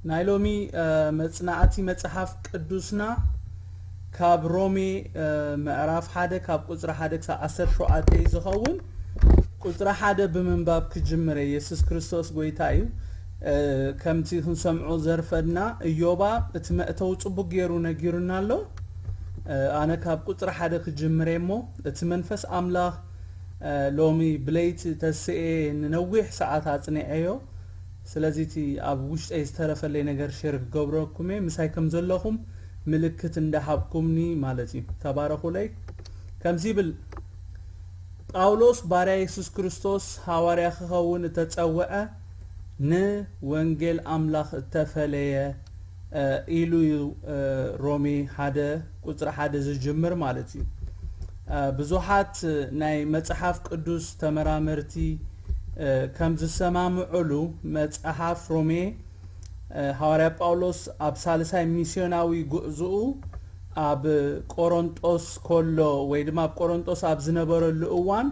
ናይ ሎሚ መጽናዕቲ መጽሓፍ ቅዱስና ካብ ሮሜ ምዕራፍ ሓደ ካብ ቁጽሪ ሓደ ክሳብ ዓሰርተ ሸውዓተ እዩ ዝኸውን። ቁጽሪ ሓደ ብምንባብ ክጅምር እየ። የሱስ ክርስቶስ ጎይታ እዩ። ከምቲ ክንሰምዖ ዘርፈድና፣ እዮባ እቲ መእተዊ ጽቡቅ ገይሩ ነጊሩና ኣሎ። ኣነ ካብ ቁጽሪ ሓደ ክጅምር እየ እሞ፣ እቲ መንፈስ ኣምላኽ ሎሚ ብለይቲ ተስኤ ንነዊሕ ሰዓት ኣጽኒዐዮ። ስለዚ እቲ ኣብ ውሽጠይ ዝተረፈለይ ነገር ሼር ክገብረኩም እየ። ምሳይ ከም ዘለኹም ምልክት እንዳሃብኩምኒ ማለት እዩ። ተባረኹለይ። ከምዚ ይብል፣ ጳውሎስ ባርያ የሱስ ክርስቶስ ሃዋርያ ክኸውን እተጸውዐ ንወንጌል ኣምላኽ እተፈለየ ኢሉ እዩ ሮሜ ሓደ ቁጽሪ ሓደ ዝጅምር ማለት እዩ። ብዙሓት ናይ መጽሓፍ ቅዱስ ተመራመርቲ ከም ዝሰማምዑሉ፣ መጽሓፍ ሮሜ ሃዋርያ ጳውሎስ ኣብ ሳልሳይ ሚስዮናዊ ጉዕዝኡ ኣብ ቆሮንጦስ ከሎ ወይ ድማ ኣብ ቆሮንጦስ ኣብ ዝነበረሉ እዋን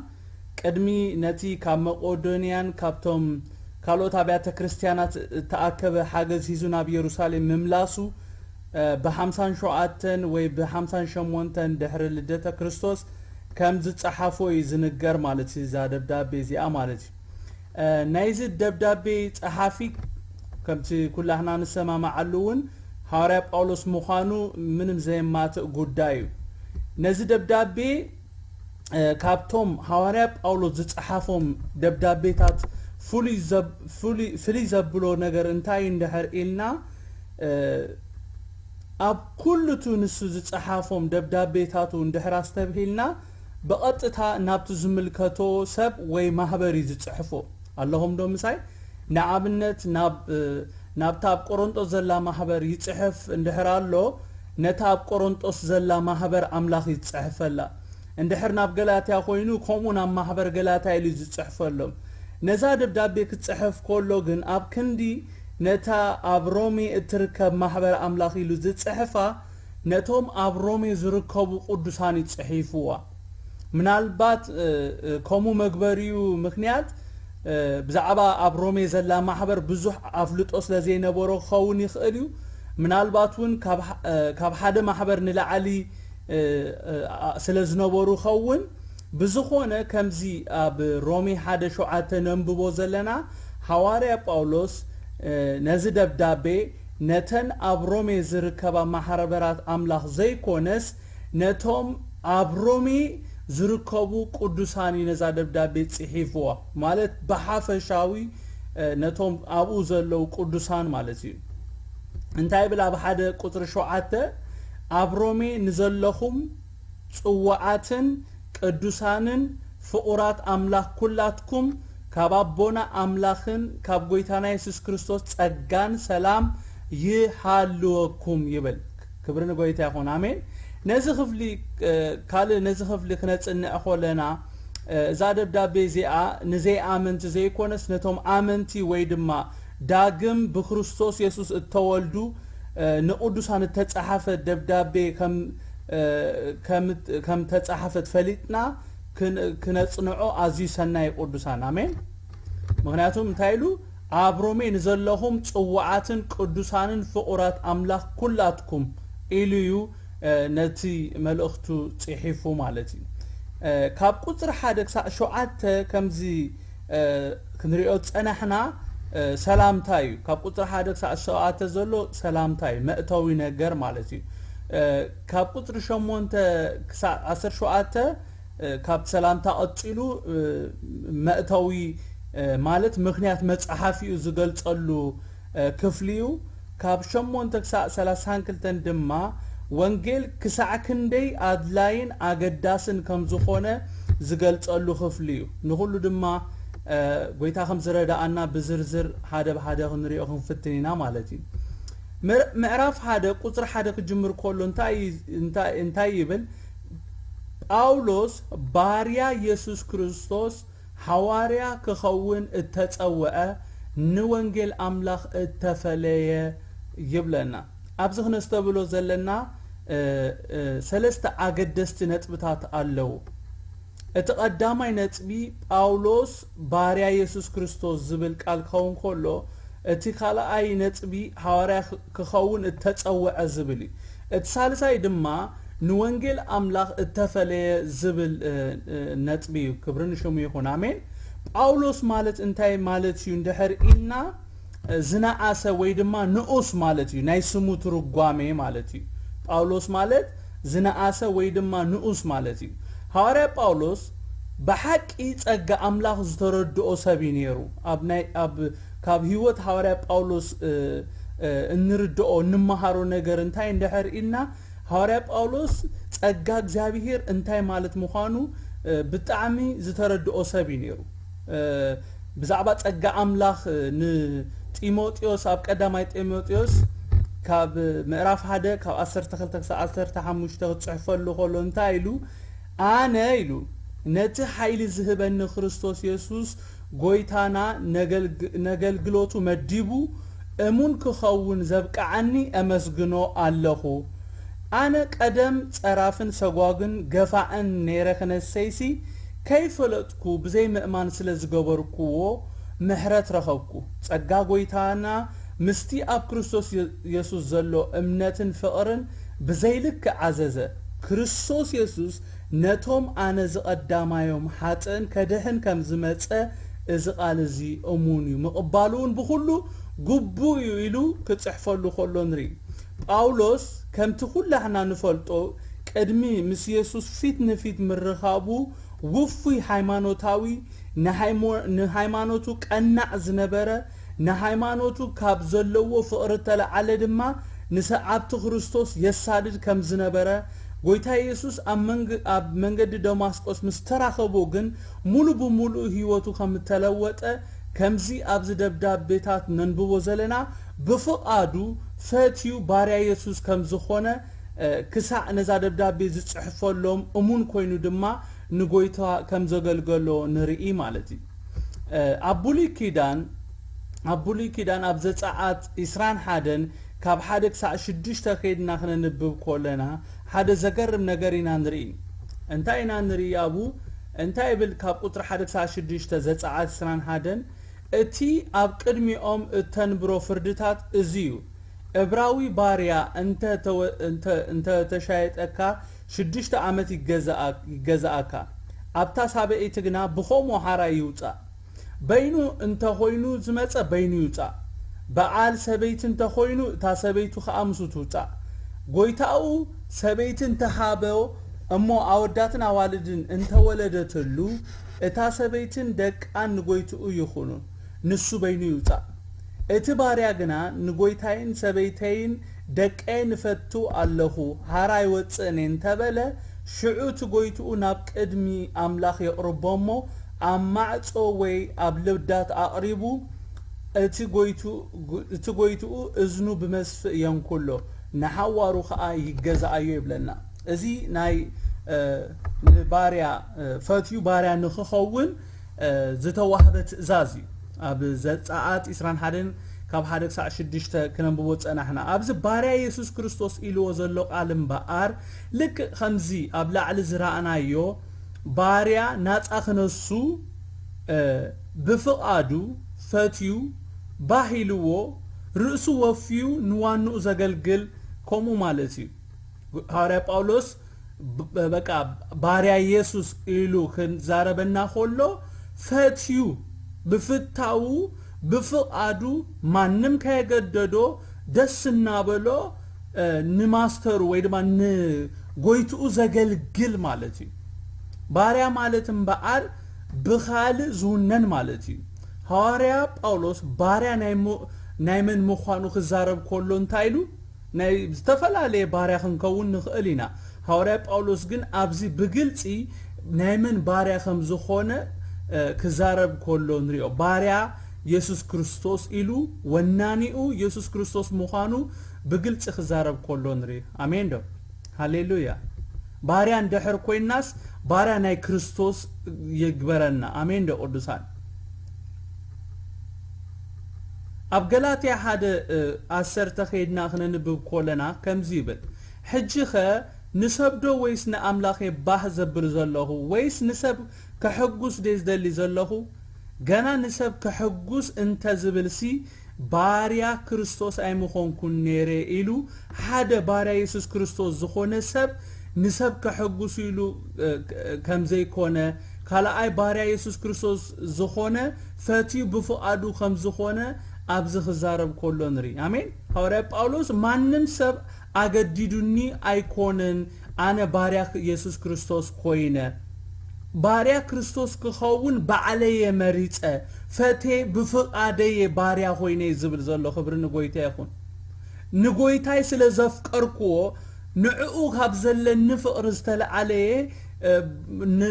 ቅድሚ ነቲ ካብ መቄዶንያን ካብቶም ካልኦት ኣብያተ ክርስቲያናት እተኣከበ ሓገዝ ሒዙ ናብ የሩሳሌም ምምላሱ ብሓምሳን ሸውዓተን ወይ ብሓምሳን ሸሞንተን ድሕሪ ልደተ ክርስቶስ ከም ዝጸሓፎ እዩ ዝንገር ማለት እዩ። እዛ ደብዳቤ እዚኣ ማለት እዩ። ናይዚ ደብዳቤ ጸሓፊ ከምቲ ኩላህና ንሰማማዓሉ እውን ሃዋርያ ጳውሎስ ምዃኑ ምንም ዘየማትእ ጉዳይ እዩ። ነዚ ደብዳቤ ካብቶም ሃዋርያ ጳውሎስ ዝጸሓፎም ደብዳቤታት ፍልይ ዘብሎ ነገር እንታይ እንድሕር ኢልና፣ ኣብ ኩሉቱ ንሱ ዝጸሓፎም ደብዳቤታቱ እንድሕር ኣስተብሂልና፣ ብቐጥታ ናብቲ ዝምልከቶ ሰብ ወይ ማህበር እዩ ዝጽሕፎ። ኣለኹም ዶ ምሳይ? ንኣብነት፣ ናብ ናብታ ኣብ ቆሮንጦስ ዘላ ማህበር ይጽሕፍ እንድሕር ኣሎ፣ ነታ ኣብ ቆሮንጦስ ዘላ ማህበር ኣምላኽ ይጽሕፈላ። እንድሕር ናብ ገላትያ ኮይኑ፣ ከምኡ ናብ ማህበር ገላትያ ኢሉ ዝጽሕፈሎም። ነዛ ደብዳቤ ክጽሕፍ ከሎ ግን፣ ኣብ ክንዲ ነታ ኣብ ሮሜ እትርከብ ማህበር ኣምላኽ ኢሉ ዝጽሕፋ፣ ነቶም ኣብ ሮሜ ዝርከቡ ቅዱሳን እዩ ጽሒፍዋ። ምናልባት ከምኡ መግበሪኡ ምክንያት ብዛዕባ ኣብ ሮሜ ዘላ ማሕበር ብዙሕ ኣፍልጦ ስለ ዘይነበሮ ክኸውን ይኽእል እዩ። ምናልባት እውን ካብ ሓደ ማሕበር ንላዕሊ ስለ ዝነበሩ ኸውን። ብዝኾነ ከምዚ ኣብ ሮሜ ሓደ ሸውዓተ ነንብቦ ዘለና፣ ሃዋርያ ጳውሎስ ነዚ ደብዳቤ ነተን ኣብ ሮሜ ዝርከባ ማሕበራት ኣምላኽ ዘይኮነስ ነቶም ኣብ ሮሜ ዝርከቡ ቅዱሳን እዩ ነዛ ደብዳቤ ጽሒፍዋ። ማለት ብሓፈሻዊ ነቶም ኣብኡ ዘለዉ ቅዱሳን ማለት እዩ። እንታይ ይብል ኣብ ሓደ ቁጽሪ ሸውዓተ? ኣብ ሮሜ ንዘለኹም ጽዋዓትን ቅዱሳንን ፍቑራት ኣምላኽ ኩላትኩም ካብ ኣቦና ኣምላኽን ካብ ጎይታና የሱስ ክርስቶስ ጸጋን ሰላም ይሃልወኩም ይብል። ክብሪ ንጎይታ ይኹን። ኣሜን። ነዚ ክፍሊ ካልእ ነዚ ክፍሊ ክነጽንዕ ኮለና እዛ ደብዳቤ እዚኣ ንዘይኣመንቲ ዘይኮነስ ነቶም ኣመንቲ ወይ ድማ ዳግም ብክርስቶስ የሱስ እተወልዱ ንቅዱሳን እተጻሓፈት ደብዳቤ ከም ከም ተጻሓፈት ፈሊጥና ክነጽንዖ ኣዝዩ ሰናይ ቅዱሳን። ኣሜን። ምክንያቱ እንታይ ኢሉ? ኣብ ሮሜ ንዘለኹም ጽዋዓትን ቅዱሳንን ፍቑራት ኣምላኽ ኩላትኩም ኢሉ እዩ ነቲ መልእኽቱ ጽሒፉ ማለት እዩ። ካብ ቁጽሪ ሓደ ክሳዕ ሸውዓተ ከምዚ ክንሪኦ ዝጸናሕና ሰላምታ እዩ። ካብ ቁጽሪ ሓደ ክሳዕ ሸውዓተ ዘሎ ሰላምታ እዩ፣ መእተዊ ነገር ማለት እዩ። ካብ ቁጽሪ ሸሞንተ ክሳዕ ዓሰርተ ሸውዓተ ካብ ሰላምታ ቀጺሉ መእተዊ ማለት ምክንያት መጽሓፊኡ ዝገልጸሉ ክፍሊ እዩ። ካብ ሸሞንተ ክሳዕ ሰላሳን ክልተን ድማ ወንጌል ክሳዕ ክንደይ ኣድላይን ኣገዳስን ከም ዝኾነ ዝገልጸሉ ክፍሊ እዩ። ንኹሉ ድማ ጎይታ ከም ዝረዳኣና ብዝርዝር ሓደ ብሓደ ክንሪኦ ክንፍትን ኢና ማለት እዩ። ምዕራፍ ሓደ ቁጽሪ ሓደ ክጅምር ከሎ እንታይ ይብል? ጳውሎስ ባርያ የሱስ ክርስቶስ ሓዋርያ ክኸውን እተጸውዐ ንወንጌል ኣምላኽ እተፈለየ ይብለና። ኣብዚ ክነስተብሎ ዘለና ሰለስተ ኣገደስቲ ነጥብታት ኣለዉ። እቲ ቀዳማይ ነጥቢ ጳውሎስ ባርያ የሱስ ክርስቶስ ዝብል ቃል ክኸውን ከሎ እቲ ካልኣይ ነጥቢ፣ ሃዋርያ ክኸውን እተጸውዐ ዝብል እዩ። እቲ ሳልሳይ ድማ ንወንጌል ኣምላኽ እተፈለየ ዝብል ነጥቢ እዩ። ክብሪ ንሽሙ ይኹን። ኣሜን። ጳውሎስ ማለት እንታይ ማለት እዩ እንድሕር ኢልና፣ ዝነኣሰ ወይ ድማ ንኡስ ማለት እዩ። ናይ ስሙ ትርጓሜ ማለት እዩ። ጳውሎስ ማለት ዝነኣሰ ወይ ድማ ንኡስ ማለት እዩ። ሃዋርያ ጳውሎስ ብሓቂ ጸጋ ኣምላኽ ዝተረድኦ ሰብ እዩ ነይሩ። ኣብ ናይ ኣብ ካብ ህይወት ሃዋርያ ጳውሎስ እንርድኦ እንመሃሮ ነገር እንታይ እንድሕር ኢልና፣ ሃዋርያ ጳውሎስ ጸጋ እግዚኣብሄር እንታይ ማለት ምዃኑ ብጣዕሚ ዝተረድኦ ሰብ እዩ ነይሩ። ብዛዕባ ጸጋ ኣምላኽ ንጢሞቴዎስ፣ ኣብ ቀዳማይ ጢሞቴዎስ ካብ ምዕራፍ ሓደ ካብ ዓሰርተ ክልተ ክሳብ ዓሰርተ ሓሙሽተ ክጽሕፈሉ ከሎ እንታይ ኢሉ? ኣነ ኢሉ፣ ነቲ ሓይሊ ዝህበኒ ክርስቶስ የሱስ ጎይታና ነገልግሎቱ መዲቡ እሙን ክኸውን ዘብቅዓኒ እመስግኖ ኣለኹ። ኣነ ቀደም ጸራፍን ሰጓግን ገፋዕን ነይረ ክነሰይሲ ከይፈለጥኩ ብዘይ ምእማን ስለ ዝገበርኩዎ ምሕረት ረኸብኩ። ጸጋ ጎይታና ምስቲ ኣብ ክርስቶስ የሱስ ዘሎ እምነትን ፍቕርን ብዘይልክዕ ዓዘዘ። ክርስቶስ የሱስ ነቶም ኣነ ዝቐዳማዮም ሓጥእን ከድሕን ከም ዝመጸ እዚ ቓል እዚ እሙን እዩ። ምቕባሉ እውን ብኹሉ ግቡእ እዩ ኢሉ ክጽሕፈሉ ከሎ ንርኢ። ጳውሎስ ከምቲ ኩላሕና ንፈልጦ ቅድሚ ምስ የሱስ ፊት ንፊት ምርኻቡ ውፉይ ሃይማኖታዊ ንሃይማኖቱ ቀናዕ ዝነበረ ንሃይማኖቱ ካብ ዘለዎ ፍቕሪ እተለዓለ ድማ ንሰዓብቲ ክርስቶስ የሳድድ ከም ዝነበረ ጎይታ የሱስ ኣብ መንገዲ ደማስቆስ ምስ ተራኸቦ ግን ሙሉ ብሙሉ ህይወቱ ከም እተለወጠ ከምዚ ኣብዚ ደብዳቤታት ነንብቦ ዘለና ብፍቓዱ ፈትዩ ባርያ የሱስ ከም ዝኾነ ክሳዕ ነዛ ደብዳቤ ዝጽሕፈሎም እሙን ኮይኑ ድማ ንጎይታ ከም ዘገልገሎ ንርኢ ማለት እዩ። ኣብ ብሉይ ኪዳን ኣብ ብሉይ ኪዳን ኣብ ዘጸኣት ዕስራን ሓደን ካብ ሓደ ክሳዕ ሽዱሽተ ከይድና ክነንብብ ከለና ሓደ ዘገርም ነገር ኢና ንርኢ። እንታይ ኢና ንርኢ ኣብኡ? እንታይ ይብል? ካብ ቁጽሪ ሓደ ክሳዕ ሽዱሽተ ዘጸኣት ዕስራን ሓደን እቲ ኣብ ቅድሚኦም እተንብሮ ፍርድታት እዚ እዩ። እብራዊ ባርያ እንተ ተወ-፣ እንተ-፣ እንተ ተሻየጠካ ሽዱሽተ ዓመት ይገዛኣ-፣ ይገዛኣካ። ኣብታ ሳበይቲ ግና ብኸምኡ ሓራይ ይውጻእ። በይኑ እንተ ኾይኑ ዝመጸ በይኑ ይውጻእ። በዓል ሰበይቲ እንተ ኾይኑ እታ ሰበይቱ ኸኣ ምስኡ ትውጻእ። ጎይታኡ ሰበይቲ እንተ ሃቦ እሞ ኣወዳትን ኣዋልድን እንተ ወለደትሉ እታ ሰበይትን ደቃን ንጎይትኡ ይኹኑ። ንሱ በይኑ ይውጻእ። እቲ ባርያ ግና ንጎይታይን ሰበይተይን ደቀይን እፈቱ ኣለኹ፣ ሃራ ኣይወጽእን እየ እንተ በለ፣ ሽዑ እቲ ጎይትኡ ናብ ቅድሚ ኣምላኽ የቕርቦ እሞ፣ ኣብ ማዕጾ ወይ ኣብ ልዳት ኣቕሪቡ፣ እቲ ጎይቱ-፣ እቲ ጎይትኡ እዝኑ ብመስፍእ የንኩሎ፣ ንሓዋሩ ኸኣ ይገዝኣዮ ይብለና። እዚ ናይ፣ እ፣ ንባርያ፣ እ፣ ፈትዩ ባርያ ንኽኸውን እ፣ ዝተዋህበ ትእዛዝ እዩ። ኣብ ዘጸኣት ዕስራን ሓደን ካብ ሓደ ክሳዕ ሽዱሽተ ክነንብቦ ዝጸናሕና። ኣብዚ ባርያ የሱስ ክርስቶስ ኢልዎ ዘሎ ቃል እምበኣር፣ ልክእ ከምዚ ኣብ ላዕሊ ዝረኣናዮ ባርያ ናጻ ክነሱ፣ እ፣ ብፍቓዱ ፈትዩ፣ ባህ ኢልዎ፣ ርእሱ ወፍዩ ንዋንኡ ዘገልግል ከምኡ ማለት እዩ። ሃዋርያ ጳውሎስ ብ-፣ በቃ ባርያ የሱስ ኢሉ ክዛረበና ከሎ ፈትዩ ብፍታዉ ብፍቓዱ ማንም ከየገደዶ ደስ እናበሎ፣ እ፣ ንማስተሩ ወይ ድማ ንጎይትኡ ዘገልግል ማለት እዩ። ባርያ ማለት እምበኣር ብኻልእ ዝውነን ማለት እዩ። ሃዋርያ ጳውሎስ ባርያ ናይ ሙ-፣ ናይ መን ምዃኑ ክዛረብ ከሎ እንታይ ኢሉ? ናይ ዝተፈላለየ ባርያ ክንከውን ንኽእል ኢና። ሃዋርያ ጳውሎስ ግን ኣብዚ ብግልጺ ናይ መን ባርያ ከም ዝኾነ፣ እ፣ ክዛረብ ከሎ ንሪኦ። ባርያ የሱስ ክርስቶስ ኢሉ ወናኒኡ የሱስ ክርስቶስ ምዃኑ ብግልጺ ክዛረብ ከሎ ንርኢ። ኣሜን ዶ? ሃሌሉያ። ባርያ እንድሕር ኮይናስ ባርያ ናይ ክርስቶስ ይግበረና። ኣሜን ዶ ቅዱሳን? ኣብ ገላትያ ሓደ፣ እ፣ ዓሰርተ ከይድና ክነንብብ ከለና ከምዚ ይብል፣ "ሕጂኸ ንሰብዶ ወይስ ንኣምላኽ እየ ባህ ዘብል ዘለኹ? ወይስ ንሰብ ከሐጉስ ደይ ዝደሊ ዘለኹ? ገና ንሰብ ከሐጉስ እንተ ዝብልሲ፣ ባርያ ክርስቶስ ኣይምኾንኩን ነይረ ኢሉ ሓደ ባርያ የሱስ ክርስቶስ ዝኾነ ሰብ ንሰብ ከሐጉስ ኢሉ ከም ዘይኮነ፣ ካልኣይ ባርያ የሱስ ክርስቶስ ዝኾነ ፈትዩ ብፍቓዱ ከም ዝኾነ ኣብዚ ክዛረብ ከሎ ንርኢ። ኣሜን። ሃዋርያ ጳውሎስ ማንም ሰብ ኣገዲዱኒ ኣይኮነን፣ ኣነ ባርያ የሱስ ክርስቶስ ኮይነ። ባርያ ክርስቶስ ክኸውን ባዕለየ መሪጸ፣ ፈቴ ብፍቓደየ ባርያ ኮይነ እዩ ዝብል ዘሎ። ክብሪ ንጎይታ ይኹን። ንጎይታይ ስለ ዘፍቀርክዎ ንዕኡ ካብ ዘለኒ ፍቕሪ ዝተለዓለየ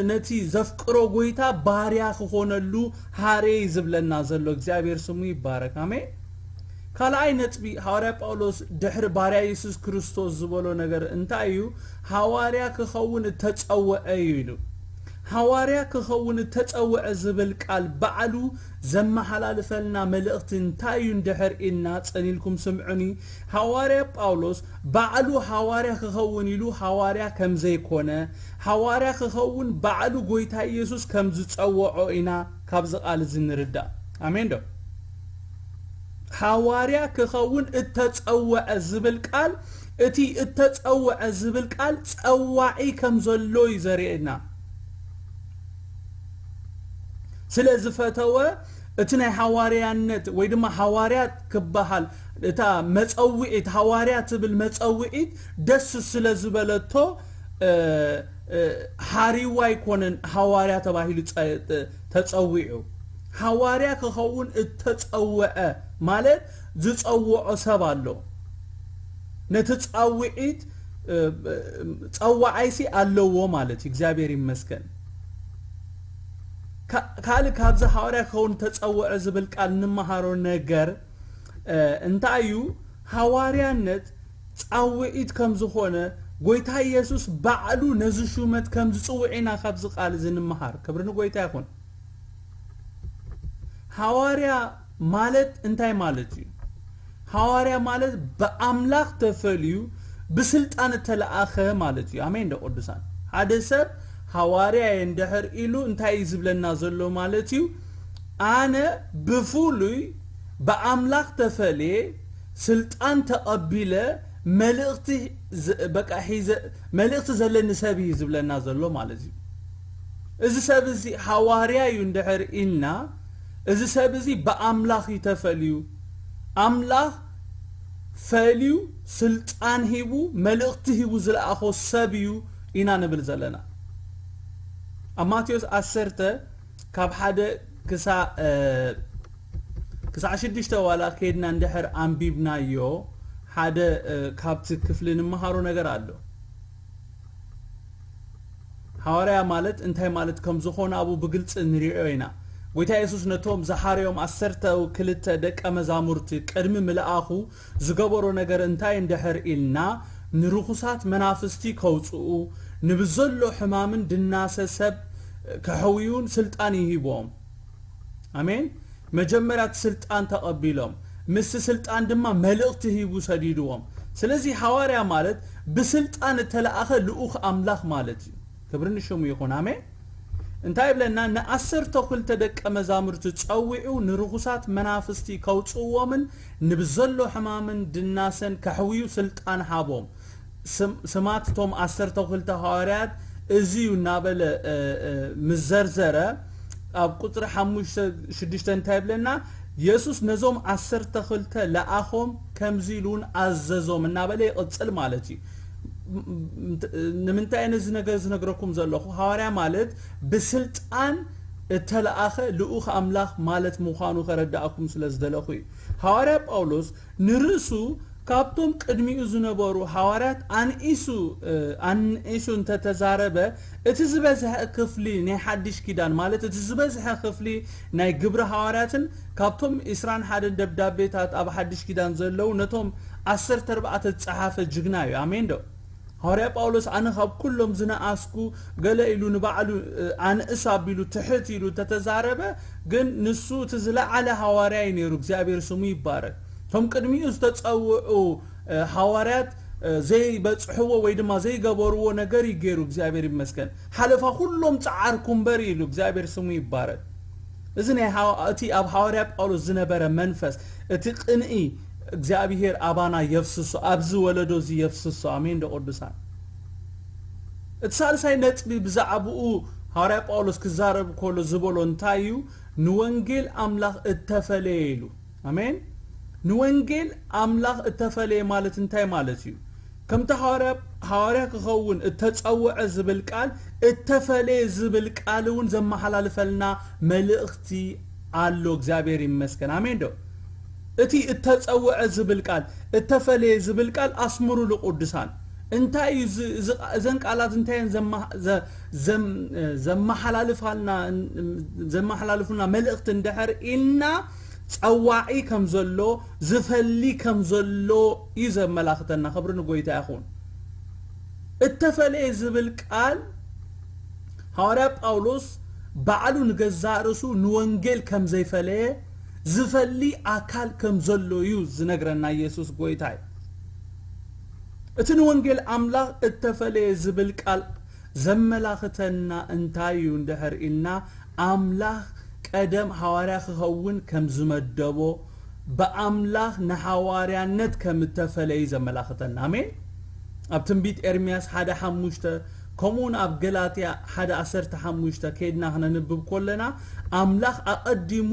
ነቲ ዘፍቅሮ ጎይታ ባርያ ክኾነሉ ሃረይ ዝብለና ዘሎ እግዚኣብሔር ስሙ ይባረክ። ኣሜን። ካልኣይ ነጥቢ፣ ሃዋርያ ጳውሎስ ድሕሪ ባርያ የሱስ ክርስቶስ ዝበሎ ነገር እንታይ እዩ? ሃዋርያ ክኸውን እተጸውዐ እዩ ኢሉ። ሃዋርያ ክኸውን እተጸውዐ ዝብል ቃል ባዕሉ ዘመሓላልፈልና መልእኽቲ እንታይ እዩ እንድሕር ኢልና ጸኒልኩም ስምዑኒ። ሃዋርያ ጳውሎስ ባዕሉ ሃዋርያ ክኸውን ኢሉ ሃዋርያ ከም ዘይኮነ፣ ሃዋርያ ክኸውን ባዕሉ ጎይታ ኢየሱስ ከም ዝጸውዖ ኢና ካብዚ ቃል እዚ ንርዳእ። ኣሜን ዶ? ሃዋርያ ክኸውን እተጸውዐ ዝብል ቃል፣ እቲ እተጸውዐ ዝብል ቃል ጸዋዒ ከም ዘሎ እዩ ዘርእየና። ስለ ዝፈተወ እቲ ናይ ሃዋርያነት ወይ ድማ ሃዋርያ ክበሃል እታ መጸውዒት፣ ሃዋርያ ትብል መጸውዒት ደስ ስለ ዝበለቶ ሃሪዋ ኣይኮነን ሃዋርያ ተባሂሉ ተጸዊዑ። ሃዋርያ ክኸውን እተጸወዐ ማለት ዝጸውዖ ሰብ ኣሎ። ነቲ ጻውዒት ጸዋዓይሲ ኣለዎ ማለት እዩ። እግዚኣብሔር ይመስገን። ካልእ ካብዚ ሃዋርያ ክኸውን ተጸውዐ ዝብል ቃል እንመሃሮ ነገር እንታይ እዩ? ሃዋርያነት ጻውዒት ከም ዝኾነ፣ ጎይታ ኢየሱስ ባዕሉ ነዚ ሹመት ከም ዝጽውዕ ኢና ካብዚ ቃል እዚ ንምሃር። ክብሪ ንጎይታ ይኹን። ሃዋርያ ማለት እንታይ ማለት እዩ? ሃዋርያ ማለት ብኣምላኽ ተፈልዩ ብስልጣን እተለኣኸ ማለት እዩ። ኣሜን ዶ ቅዱሳን? ሓደ ሰብ ሃዋርያ እየ እንድሕር ኢሉ እንታይ እዩ ዝብለና ዘሎ ማለት እዩ? ኣነ ብፍሉይ ብኣምላኽ ተፈልየ ስልጣን ተቐቢለ መልእኽቲ በቃ ሒዘ መልእኽቲ ዘለኒ ሰብ እዩ ዝብለና ዘሎ ማለት እዩ። እዚ ሰብ እዚ ሃዋርያ እዩ እንድሕር ኢልና፣ እዚ ሰብ እዚ ብኣምላኽ እዩ ተፈልዩ። ኣምላኽ ፈልዩ ስልጣን ሂቡ መልእኽቲ ሂቡ ዝለኣኾ ሰብ እዩ ኢና ንብል ዘለና። ኣብ ማቴዎስ ዓሰርተ ካብ ሓደ ክሳዕ ክሳዕ ሽዱሽተ ዋላ ከይድና እንድሕር ኣንቢብናዮ ሓደ ካብቲ ክፍሊ ንምሃሮ ነገር ኣሎ። ሃዋርያ ማለት እንታይ ማለት ከም ዝኾነ ኣብኡ ብግልጺ ንሪኦ ኢና። ጎይታ የሱስ ነቶም ዝሓረዮም ዓሰርተ ክልተ ደቀ መዛሙርቲ ቅድሚ ምልኣኹ ዝገበሮ ነገር እንታይ እንድሕር ኢልና፣ ንርኹሳት መናፍስቲ ከውጽኡ፣ ንብዘሎ ሕማምን ድናሰ ሰብ ከሕውዩን ስልጣን ይሂቦም። ኣሜን። መጀመርያ እቲ ስልጣን ተቐቢሎም፣ ምስቲ ስልጣን ድማ መልእኽቲ ሂቡ ሰዲድዎም። ስለዚ ሃዋርያ ማለት ብስልጣን እተለኣኸ ልኡኽ ኣምላኽ ማለት እዩ። ክብሪ ንሽሙ ይኹን። ኣሜን። እንታይ ይብለና? ንዓሰርተ ክልተ ደቀ መዛሙርቲ ጸዊዑ ንርኹሳት መናፍስቲ ከውጽእዎምን ንብዘሎ ሕማምን ድናሰን ከሕውዩ ስልጣን ሃቦም። ስማት እቶም ዓሰርተ ክልተ ሃዋርያት እዚ እዩ እናበለ ምስ ዘርዘረ ኣብ ቁፅሪ ሓሙሽተ ሽዱሽተ እንታይ ይብለና? የሱስ ነዞም ዓሰርተ ክልተ ለኣኾም ከምዚ ኢሉ እውን ኣዘዞም እናበለ ይቕፅል ማለት እዩ። ንምንታይ ነዚ ነገር ዝነግረኩም ዘለኹ? ሃዋርያ ማለት ብስልጣን እተለኣኸ ልኡኽ ኣምላኽ ማለት ምዃኑ ከረዳእኩም ስለ ዝደለኹ እዩ። ሃዋርያ ጳውሎስ ንርእሱ ካብቶም ቅድሚኡ ዝነበሩ ሃዋርያት ኣንኢሱ ኣንኢሱ እንተተዛረበ፣ እቲ ዝበዝሐ ክፍሊ ናይ ሓድሽ ኪዳን ማለት እቲ ዝበዝሐ ክፍሊ ናይ ግብሪ ሃዋርያትን ካብቶም ዕስራን ሓደን ደብዳቤታት ኣብ ሓድሽ ኪዳን ዘለዉ ነቶም ዓሰርተ ኣርባዕተ ዝጸሓፈ ጅግና እዩ። ኣሜን ዶ? ሃዋርያ ጳውሎስ ኣነ ካብ ኩሎም ዝነኣስኩ ገለ ኢሉ ንባዕሉ ኣንእስ ኣቢሉ ትሕት ኢሉ እንተተዛረበ፣ ግን ንሱ እቲ ዝለዓለ ሃዋርያ እዩ ነይሩ። እግዚኣብሔር ስሙ ይባረክ። እቶም ቅድሚኡ ዝተጸውዑ ሃዋርያት ዘይበጽሕዎ ወይ ድማ ዘይገበርዎ ነገር እዩ ገይሩ። እግዚኣብሔር ይመስገን። ሓለፋ ኩሎም ጸዓርኩ እምበር ኢሉ። እግዚኣብሔር ስሙ ይባረክ። እዚ ናይ ሃዋ-፣ እቲ ኣብ ሃዋርያ ጳውሎስ ዝነበረ መንፈስ፣ እቲ ቅንኢ እግዚኣብሔር ኣባና የፍስሶ፣ ኣብዚ ወለዶ እዚ የፍስሶ። ኣሜን ዶ ቅዱሳን? እቲ ሳልሳይ ነጥቢ ብዛዕባኡ ሃዋርያ ጳውሎስ ክዛረብ ከሎ ዝበሎ እንታይ እዩ? ንወንጌል ኣምላኽ እተፈለየ ኢሉ። ኣሜን። ንወንጌል ኣምላኽ እተፈለየ ማለት እንታይ ማለት እዩ? ከምቲ ሃዋርያ፣ ሃዋርያ ክኸውን እተጸውዐ ዝብል ቃል፣ እተፈለየ ዝብል ቃል እውን ዘመሓላልፈልና መልእኽቲ ኣሎ። እግዚኣብሔር ይመስገን። ኣሜን ዶ? እቲ እተጸውዐ ዝብል ቃል፣ እተፈለየ ዝብል ቃል ኣስምሩሉ ቅዱሳን። እንታይ እዩ እዚ፣ እዚ፣ እዘን ቃላት እንታይ እየን ዘማ-፣ ዘ-፣ ዘም-፣ ዘመሓላልፋልና፣ ዘመሓላልፉልና መልእኽቲ እንድሕር ኢልና፣ ጸዋዒ ከም ዘሎ፣ ዝፈሊ ከም ዘሎ እዩ ዘመላኽተና። ክብሪ ንጎይታ ይኹን። እተፈለየ ዝብል ቃል ሃዋርያ ጳውሎስ ባዕሉ ንገዛእ ርእሱ ንወንጌል ከም ዘይፈለየ፣ ዝፈሊ ኣካል ከም ዘሎ እዩ ዝነግረና ኢየሱስ ጎይታ እዩ። እቲ ንወንጌል ኣምላኽ እተፈለየ ዝብል ቃል ዘመላኽተና እንታይ እዩ እንድሕር ኢልና፣ ኣምላኽ ቀደም ሃዋርያ ክኸውን ከም ዝመደቦ፣ ብኣምላኽ ንሃዋርያነት ከም እተፈለዩ ዘመላኽተና። ኣሜን። ኣብ ትንቢት ኤርምያስ ሓደ ሓሙሽተ፣ ከምኡውን ኣብ ገላትያ ሓደ ዓሰርተ ሓሙሽተ ከይድና ክነንብብ ከለና፣ ኣምላኽ ኣቐዲሙ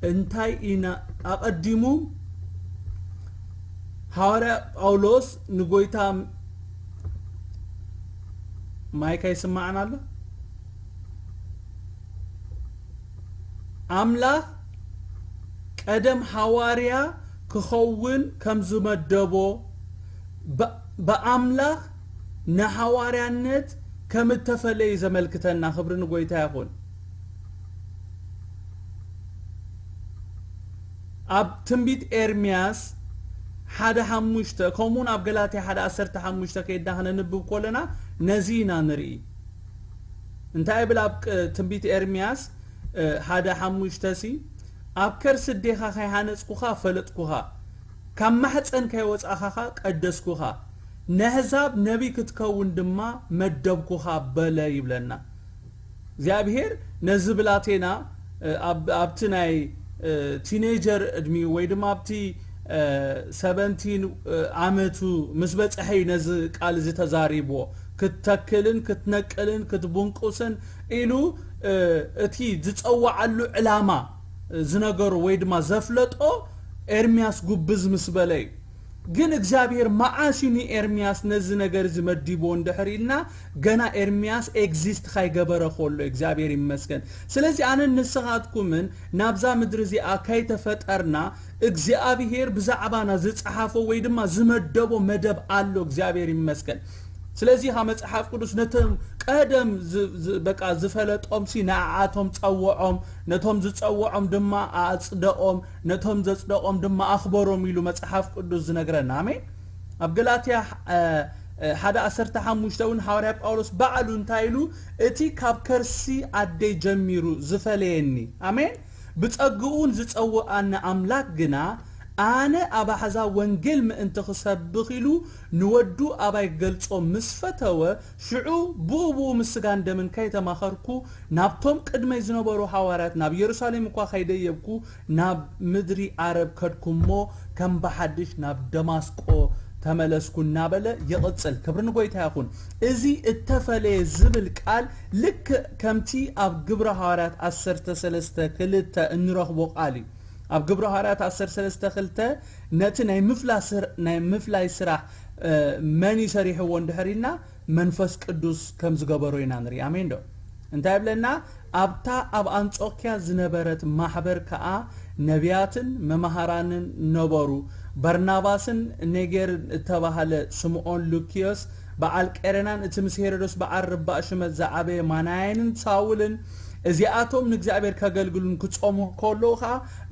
እንታይ ኢና፣ ኣቐዲሙ ሃዋርያ ጳውሎስ ንጎይታ፣ ማይክ ኣይስማዕን ኣሎ? ኣምላኽ ቀደም ሃዋርያ ክኸውን ከም ዝመደቦ፣ ብ-፣ ብኣምላኽ ንሃዋርያነት ከም እተፈለየ ዘመልክተና። ክብሪ ንጎይታ ይኹን። ኣብ ትንቢት ኤርምያስ ሓደ ሓሙሽተ፣ ከምኡውን ኣብ ገላትያ ሓደ ዓሰርተ ሓሙሽተ ከይድና ክነንብብ ከለና ነዚ ኢና ንርኢ። እንታይ ይብል ኣብ ቅ-፣ ትንቢት ኤርምያስ፣ እ፣ ሓደ ሓሙሽተ ሲ፣ "ኣብ ከርሲ ኣዴኻ ከይሃነጽኩኻ ፈለጥኩኻ፣ ካብ ማሕጸን ከይወጻእኻ ኸኣ ቀደስኩኻ፣ ነህዛብ ነቢይ ክትከውን ድማ መደብኩኻ" በለ ይብለና። እግዚኣብሔር ነዚ ብላቴና፣ እ፣ ኣብ-፣ ኣብቲ ናይ፣ እ፣ ቲኔጀር ዕድሚኡ ወይ ድማ ኣብቲ፣ እ፣ ሰበንቲን፣ እ፣ ዓመቱ ምስ በጽሐ እዩ ነዚ ቃል እዚ ተዛሪብዎ። ክትተክልን ክትነቅልን ክትቡንቁስን ኢሉ፣ እ፣ እቲ ዝጸዋዓሉ ዕላማ፣ እ፣ ዝነገሮ ወይ ድማ ዘፍለጦ ኤርምያስ ጉብዝ ምስ በለ እዩ። ግን እግዚኣብሔር መዓስ እዩ ንኤርምያስ ነዚ ነገር እዚ መዲብዎ እንድሕር ኢልና፣ ገና ኤርምያስ ኤግዚስት ካይገበረ ከሎ፣ እግዚኣብሔር ይመስገን። ስለዚ ኣነን ንስኻትኩምን ናብዛ ምድሪ እዚኣ ከይተፈጠርና፣ እግዚኣብሔር ብዛዕባና ዝጸሓፎ ወይ ድማ ዝመደቦ መደብ ኣሎ። እግዚኣብሔር ይመስገን። ስለዚ ኻ መጽሓፍ ቅዱስ ነቶም ቀደም ዝ-፣ ዝ-፣ በቃ ዝፈለጦም ሲ ንዓኣቶም ጸውዖም፣ ነቶም ዝጸውዖም ድማ ኣጽደቖም፣ ነቶም ዘጽደቖም ድማ ኣኽበሮም ኢሉ መጽሓፍ ቅዱስ ዝነግረና። ኣሜን። ኣብ ገላትያ፣ እ፣ እ፣ ሓደ ዓሰርተ ሓሙሽተ እውን ሃዋርያ ጳውሎስ ባዕሉ እንታይ ኢሉ? "እቲ ካብ ከርሲ ኣደይ ጀሚሩ ዝፈለየኒ"፣ ኣሜን፣ "ብጸግኡን ዝጸውኣኒ ኣምላክ ግና፣ ኣነ ኣብ ኣሕዛብ ወንጌል ምእንቲ ክሰብኽ ኢሉ ንወዱ ኣባይ ክገልጾ ምስ ፈተወ፣ ሽዑ ብኡ ብኡ ምስ ስጋን ደምን ከይተማኸርኩ፣ ናብቶም ቅድመይ ዝነበሩ ሃዋርያት ናብ የሩሳሌም እኳ ከይደየብኩ፣ ናብ ምድሪ ዓረብ ከድኩ እሞ፣ ከም ብሓድሽ ናብ ደማስቆ ተመለስኩ" እናበለ ይቕጽል። ክብሪ ንጎይታ ይኹን። እዚ እተፈለየ ዝብል ቃል ልክዕ ከምቲ ኣብ ግብረ ሃዋርያት ዓሰርተ ሰለስተ ክልተ እንረኽቦ ቃል እዩ። ኣብ ግብረ ሃዋርያት ዓሰርተ ሰለስተ ክልተ ነቲ ናይ ምፍላ ስር-፣ ናይ ምፍላይ ስራሕ፣ እ፣ መን እዩ ሰሪሕዎ እንድሕር ኢልና፣ መንፈስ ቅዱስ ከም ዝገበሮ ኢና ንርኢ። ኣሜን ዶ? እንታይ ይብለና? "ኣብታ ኣብ ኣንጾክያ ዝነበረት ማሕበር ከኣ ነቢያትን መማህራንን ነበሩ። በርናባስን ኔጌርን እተባህለ ስምዖን ሉክዮስ፣ በዓል ቀሬናን እቲ ምስ ሄሮዶስ በዓል ርባእ ሽመት ዝዓበየ ማናየንን ሳውልን፣ እዚኣቶም ንእግዚኣብሔር ከገልግሉን ክጾሙ ከለዉ ኸኣ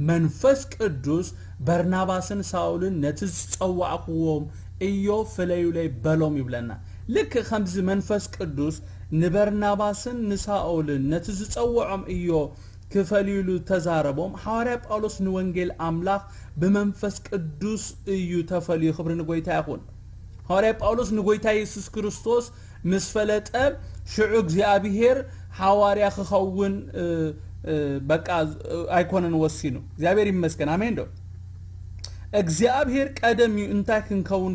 መንፈስ ቅዱስ በርናባስን ሳውልን ነቲ ዝጸዋዕክዎም እዮ ፍለዩለይ በሎም" ይብለና። ልክዕ ከምዚ መንፈስ ቅዱስ ንበርናባስን ንሳኦልን ነቲ ዝጸውዖም እዮ ክፈልዩሉ ተዛረቦም፣ ሃዋርያ ጳውሎስ ንወንጌል ኣምላኽ ብመንፈስ ቅዱስ እዩ ተፈልዩ። ክብሪ ንጎይታ ይኹን። ሃዋርያ ጳውሎስ ንጎይታ የሱስ ክርስቶስ ምስ ፈለጠ፣ ሽዑ እግዚኣብሔር ሃዋርያ ክኸውን፣ እ፣ በቃ ኣይኮነን ወሲኑ። እግዚኣብሔር ይመስገን። ኣሜን ዶ? እግዚኣብሔር ቀደም እዩ እንታይ ክንከውን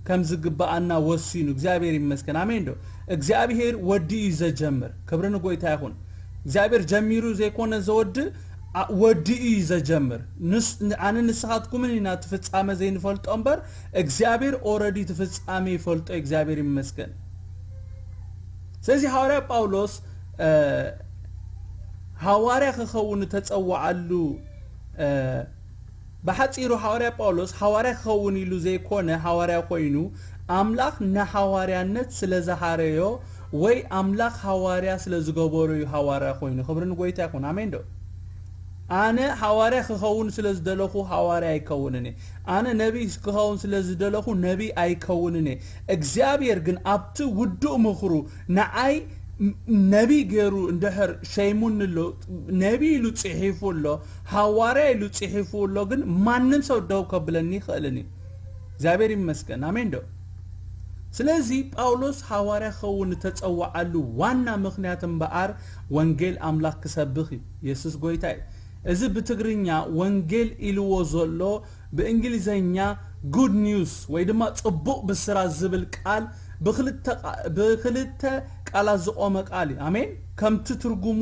ከም ዝግባኣና ወሲኑ። እግዚኣብሔር ይመስገን። ኣሜን ዶ? እግዚኣብሔር ወዲ እዩ ዘጀምር። ክብሪ ንጎይታ ይኹን። እግዚኣብሔር ጀሚሩ ዘይኮነ ዘወድእ፣ ወዲ እዩ ዘጀምር። ኣነ ንስኻትኩምን ኢና እቲ ፍጻመ ዘይንፈልጦ እምበር እግዚኣብሔር ኦረዲ እቲ ፍጻሜ ይፈልጦ። እግዚኣብሔር ይመስገን። ስለዚህ ሃዋርያ ጳውሎስ ሃዋርያ ክኸውን እተጸውዓሉ፣ ብሓጺሩ ሃዋርያ ጳውሎስ ሃዋርያ ክኸውን ኢሉ ዘይኮነ ሃዋርያ ኮይኑ፣ ኣምላኽ ንሃዋርያነት ስለ ዝሃረዮ ወይ ኣምላኽ ሃዋርያ ስለ ዝገበሮ እዩ ሃዋርያ ኮይኑ። ክብሪ ንጎይታ ይኹን። ኣሜን ዶ? ኣነ ሃዋርያ ክኸውን ስለ ዝደለኹ ሃዋርያ ኣይከውንን እየ። ኣነ ነቢይ ክኸውን ስለ ዝደለኹ ነቢይ ኣይከውንን እየ። እግዚኣብሔር ግን ኣብቲ ውዱእ ምኽሩ ንዓይ ነቢይ ገይሩ እንድሕር ሸይሙኒ ኣሎ፣ ነቢይ ኢሉ ጽሒፉ ኣሎ፣ ሃዋርያ ኢሉ ጽሒፉ ኣሎ፣ ግን ማንም ሰብ ደው ከብለኒ ይኽእልን እዩ። እግዚኣብሔር ይመስገን። ኣሜን ዶ? ስለዚ ጳውሎስ ሃዋርያ ክኸውን እተጸውዓሉ ዋና ምኽንያት እምበኣር ወንጌል ኣምላኽ ክሰብኽ እዩ። የሱስ ጎይታ እዩ። እዚ ብትግርኛ ወንጌል ኢልዎ ዘሎ ብእንግሊዘኛ ጉድ ኒውስ ወይ ድማ ጽቡቕ ብስራት ዝብል ቃል ብኽልተ ቃላት ዝቖመ ቃል እዩ። ኣሜን። ከምቲ ትርጉሙ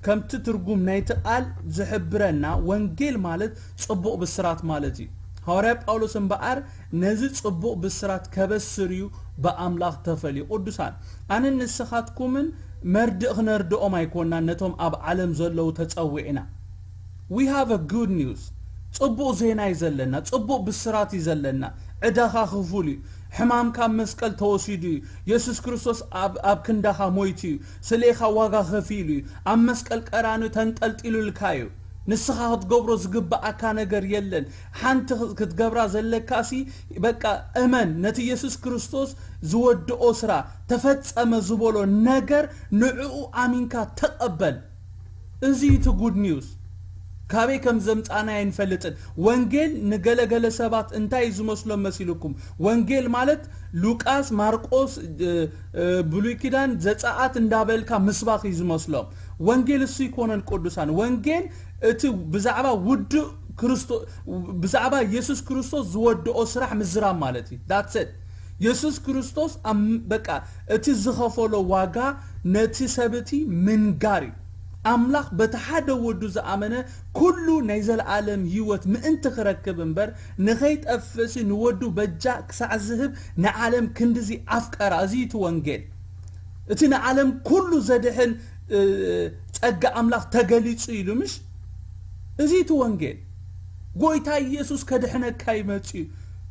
ከምቲ ትርጉም ናይቲ ቃል ዝሕብረና ወንጌል ማለት ጽቡቕ ብስራት ማለት እዩ። ሃዋርያ ጳውሎስ እምበኣር ነዚ ጽቡቕ ብስራት ከበስር እዩ ብኣምላኽ ተፈልዩ። ቅዱሳን ኣነን ንስኻትኩምን መርድእ ክነርድኦም ኣይኮናን ነቶም ኣብ ዓለም ዘለዉ ተጸዊዕና። We have a good news። ጽቡቕ ዜና እዩ ዘለና፣ ጽቡቕ ብስራት እዩ ዘለና። ዕዳኻ ክፉል እዩ። ሕማምካ ኣብ መስቀል ተወሲዱ እዩ። የሱስ ክርስቶስ ኣብ ክንዳኻ ሞይቱ እዩ። ስሌኻ ዋጋ ከፊሉ እዩ። ኣብ መስቀል ቀራንዮ ተንጠልጢሉልካ እዩ። ንስኻ ክትገብሮ ዝግብኣካ ነገር የለን። ሓንቲ ክትገብራ ዘለካሲ በቃ እመን። ነቲ የሱስ ክርስቶስ ዝወድኦ ስራ፣ ተፈጸመ ዝበሎ ነገር ንዕኡ ኣሚንካ ተቐበል። እዚ እቲ ጉድ ኒውስ። ካበይ ከም ዘምጻና ኣይንፈልጥን። ወንጌል ንገለገለ ሰባት እንታይ እዩ ዝመስሎም መሲልኩም? ወንጌል ማለት ሉቃስ፣ ማርቆስ፣ ብሉይ ኪዳን፣ ዘጸኣት እንዳበልካ ምስባኽ እዩ ዝመስሎም። ወንጌል እሱ ይኮነን ቅዱሳን። ወንጌል እቲ ብዛዕባ ውድእ ክርስቶ ብዛዕባ የሱስ ክርስቶስ ዝወድኦ ስራሕ ምዝራብ ማለት እዩ። That's it። የሱስ ክርስቶስ በቃ እቲ ዝኸፈሎ ዋጋ ነቲ ሰብ እቲ ምንጋር እዩ። ኣምላኽ በቲ ሓደ ወዱ ዝኣመነ ኩሉ ናይ ዘለኣለም ህይወት ምእንቲ ክረክብ እምበር ንኸይጠፍእሲ ንወዱ በጃ ክሳዕ ዝህብ ንዓለም ክንድዚ ኣፍቀራ። እዚ እቲ ወንጌል። እቲ ንዓለም ኩሉ ዘድሕን ጸጋ ኣምላኽ ተገሊጹ ኢሉ ምሽ? እዚ እቲ ወንጌል። ጎይታ ኢየሱስ ከድሕነካ እዩ መጺኡ።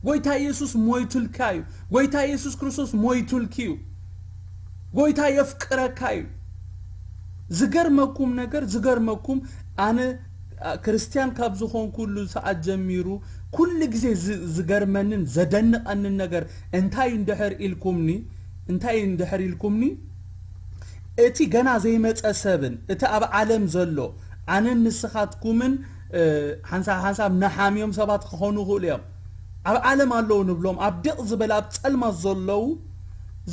ጎይታ ኢየሱስ ሞይቱልካ እዩ። ጎይታ ኢየሱስ ክርስቶስ ሞይቱልኪ እዩ። ጎይታ የፍቅረካ እዩ። ዝገርመኩም ነገር፣ ዝገርመኩም ኣነ ክርስትያን ካብ ዝኾንኩሉ ሰዓት ጀሚሩ ኩሉ ግዜ ዝገርመንን ዘደንቐንን ነገር እንታይ እንድሕር ኢልኩምኒ እንታይ እንድሕር ኢልኩምኒ እቲ ገና ዘይመጸ ሰብን እቲ ኣብ ዓለም ዘሎ ኣነን ንስኻትኩምን ሓንሳብ ሓንሳብ ነሓምዮም ሰባት ክኾኑ ይኽእሉ እዮም። ኣብ ዓለም ኣለዉ ንብሎም ኣብ ድቕ ዝበለ ኣብ ጸልማት ዘለዉ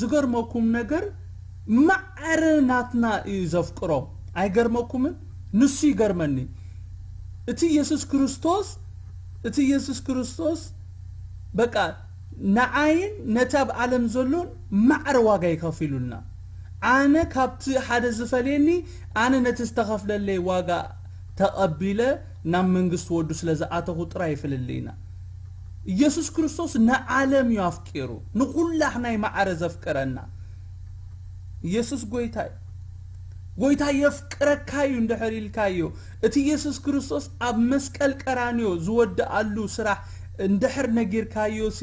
ዝገርመኩም ነገር ማዕረ ናትና እዩ ዘፍቅሮም። ኣይገርመኩምን? ንሱ ይገርመኒ። እቲ የሱስ ክርስቶስ እቲ የሱስ ክርስቶስ በቃ ንዓይን ነቲ ኣብ ዓለም ዘሎን ማዕረ ዋጋ ይኸፊሉልና። ኣነ ካብቲ ሓደ ዝፈልየኒ ኣነ ነቲ ዝተኸፍለለይ ዋጋ ተቐቢለ ናብ መንግስቲ ወዱ ስለ ዝኣተኹ ጥራይ ይፍልልይና። ኢየሱስ ክርስቶስ ንዓለም እዩ ኣፍቂሩ ንኹላሕናይ ማዕረ ዘፍቅረና። ኢየሱስ ጎይታ እዩ። ጎይታ የፍቅረካ እዩ እንድሕር ኢልካዮ እቲ ኢየሱስ ክርስቶስ ኣብ መስቀል ቀራንዮ ዝወድኣሉ ስራሕ እንድሕር ነጊርካዮ ሲ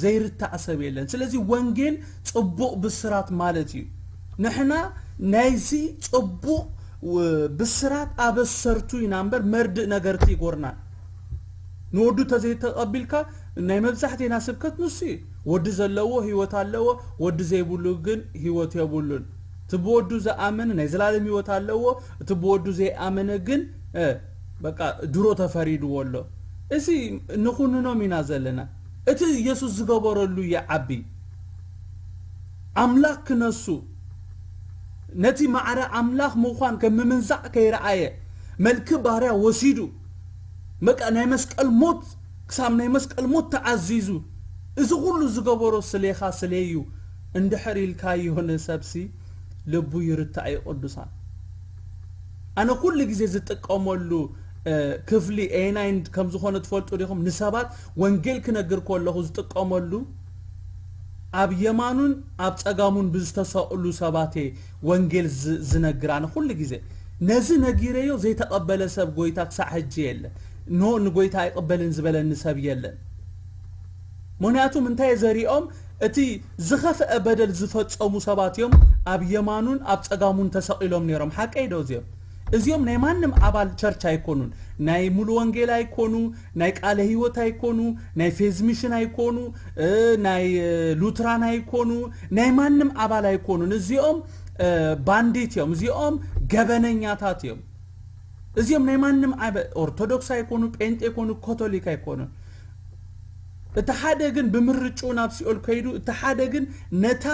ዘይርታዕ ሰብ የለን። ስለዚ ወንጌል ጽቡቕ ብስራት ማለት እዩ። ንሕና ናይዚ ጽቡቕ ብስራት ኣበሰርቱ ኢና እምበር መርድእ ነገርቲ ይጎርናን። ንወዱ ተዘይተቐቢልካ ናይ መብዛሕቴና ስብከት ንሱ እዩ። ወዲ ዘለዎ ህይወት ኣለዎ፣ ወዲ ዘይብሉ ግን ህይወት የብሉን። እቲ ብወዱ ዝኣመነ ናይ ዘላለም ህይወት ኣለዎ፣ እቲ ብወዱ ዘይኣመነ ግን በቃ ድሮ ተፈሪድዎ ኣሎ። እዚ ንኹንኖም ኢና ዘለና። እቲ ኢየሱስ ዝገበረሉ ይዓቢ። ኣምላኽ ክነሱ ነቲ ማዕረ ኣምላኽ ምዃን ከም ምምንዛዕ ከይረኣየ፣ መልኪ ባርያ ወሲዱ፣ በቃ ናይ መስቀል ሞት፣ ክሳብ ናይ መስቀል ሞት ተኣዚዙ፣ እዚ ኩሉ ዝገበሮ ስሌኻ ስሌ እዩ እንድሕር ኢልካዮ ንሰብሲ ልቡ ይርታዕ እዩ ቅዱሳን። ኣነ ኩሉ ግዜ ዝጥቀመሉ ክፍሊ ኤናይን ከም ዝኾነ ትፈልጡ ዲኹም? ንሰባት ወንጌል ክነግር ከለኹ ዝጥቀመሉ ኣብ የማኑን ኣብ ጸጋሙን ብዝተሰቕሉ ሰባት እየ ወንጌል ዝነግር። ኣነ ኩሉ ግዜ ነዚ ነጊረዮ ዘይተቐበለ ሰብ ጎይታ ክሳዕ ሕጂ የለን። ኖ፣ ንጎይታ ኣይቕበልን ዝበለኒ ሰብ የለን። ምኽንያቱ ምንታይ ዘሪኦም እቲ ዝኸፍአ በደል ዝፈጸሙ ሰባት እዮም ኣብ የማኑን ኣብ ጸጋሙን ተሰቒሎም ነይሮም። ሓቀይ ዶ እዚኦም? እዚኦም ናይ ማንም ኣባል ቸርች ኣይኮኑን። ናይ ሙሉ ወንጌል ኣይኮኑ፣ ናይ ቃለ ህይወት ኣይኮኑ፣ ናይ ፌዝ ሚሽን ኣይኮኑ፣ ናይ ሉትራን ኣይኮኑ፣ ናይ ማንም ኣባል ኣይኮኑን። እዚኦም ባንዲት እዮም። እዚኦም ገበነኛታት እዮም። እዚኦም ናይ ማንም ኣበ ኦርቶዶክስ ኣይኮኑ፣ ጴንጤ ኣይኮኑ፣ ኮቶሊክ ኣይኮኑ። እቲ ሓደ ግን ብምርጭኡ ናብ ሲኦል ከይዱ፣ እቲ ሓደ ግን ነታ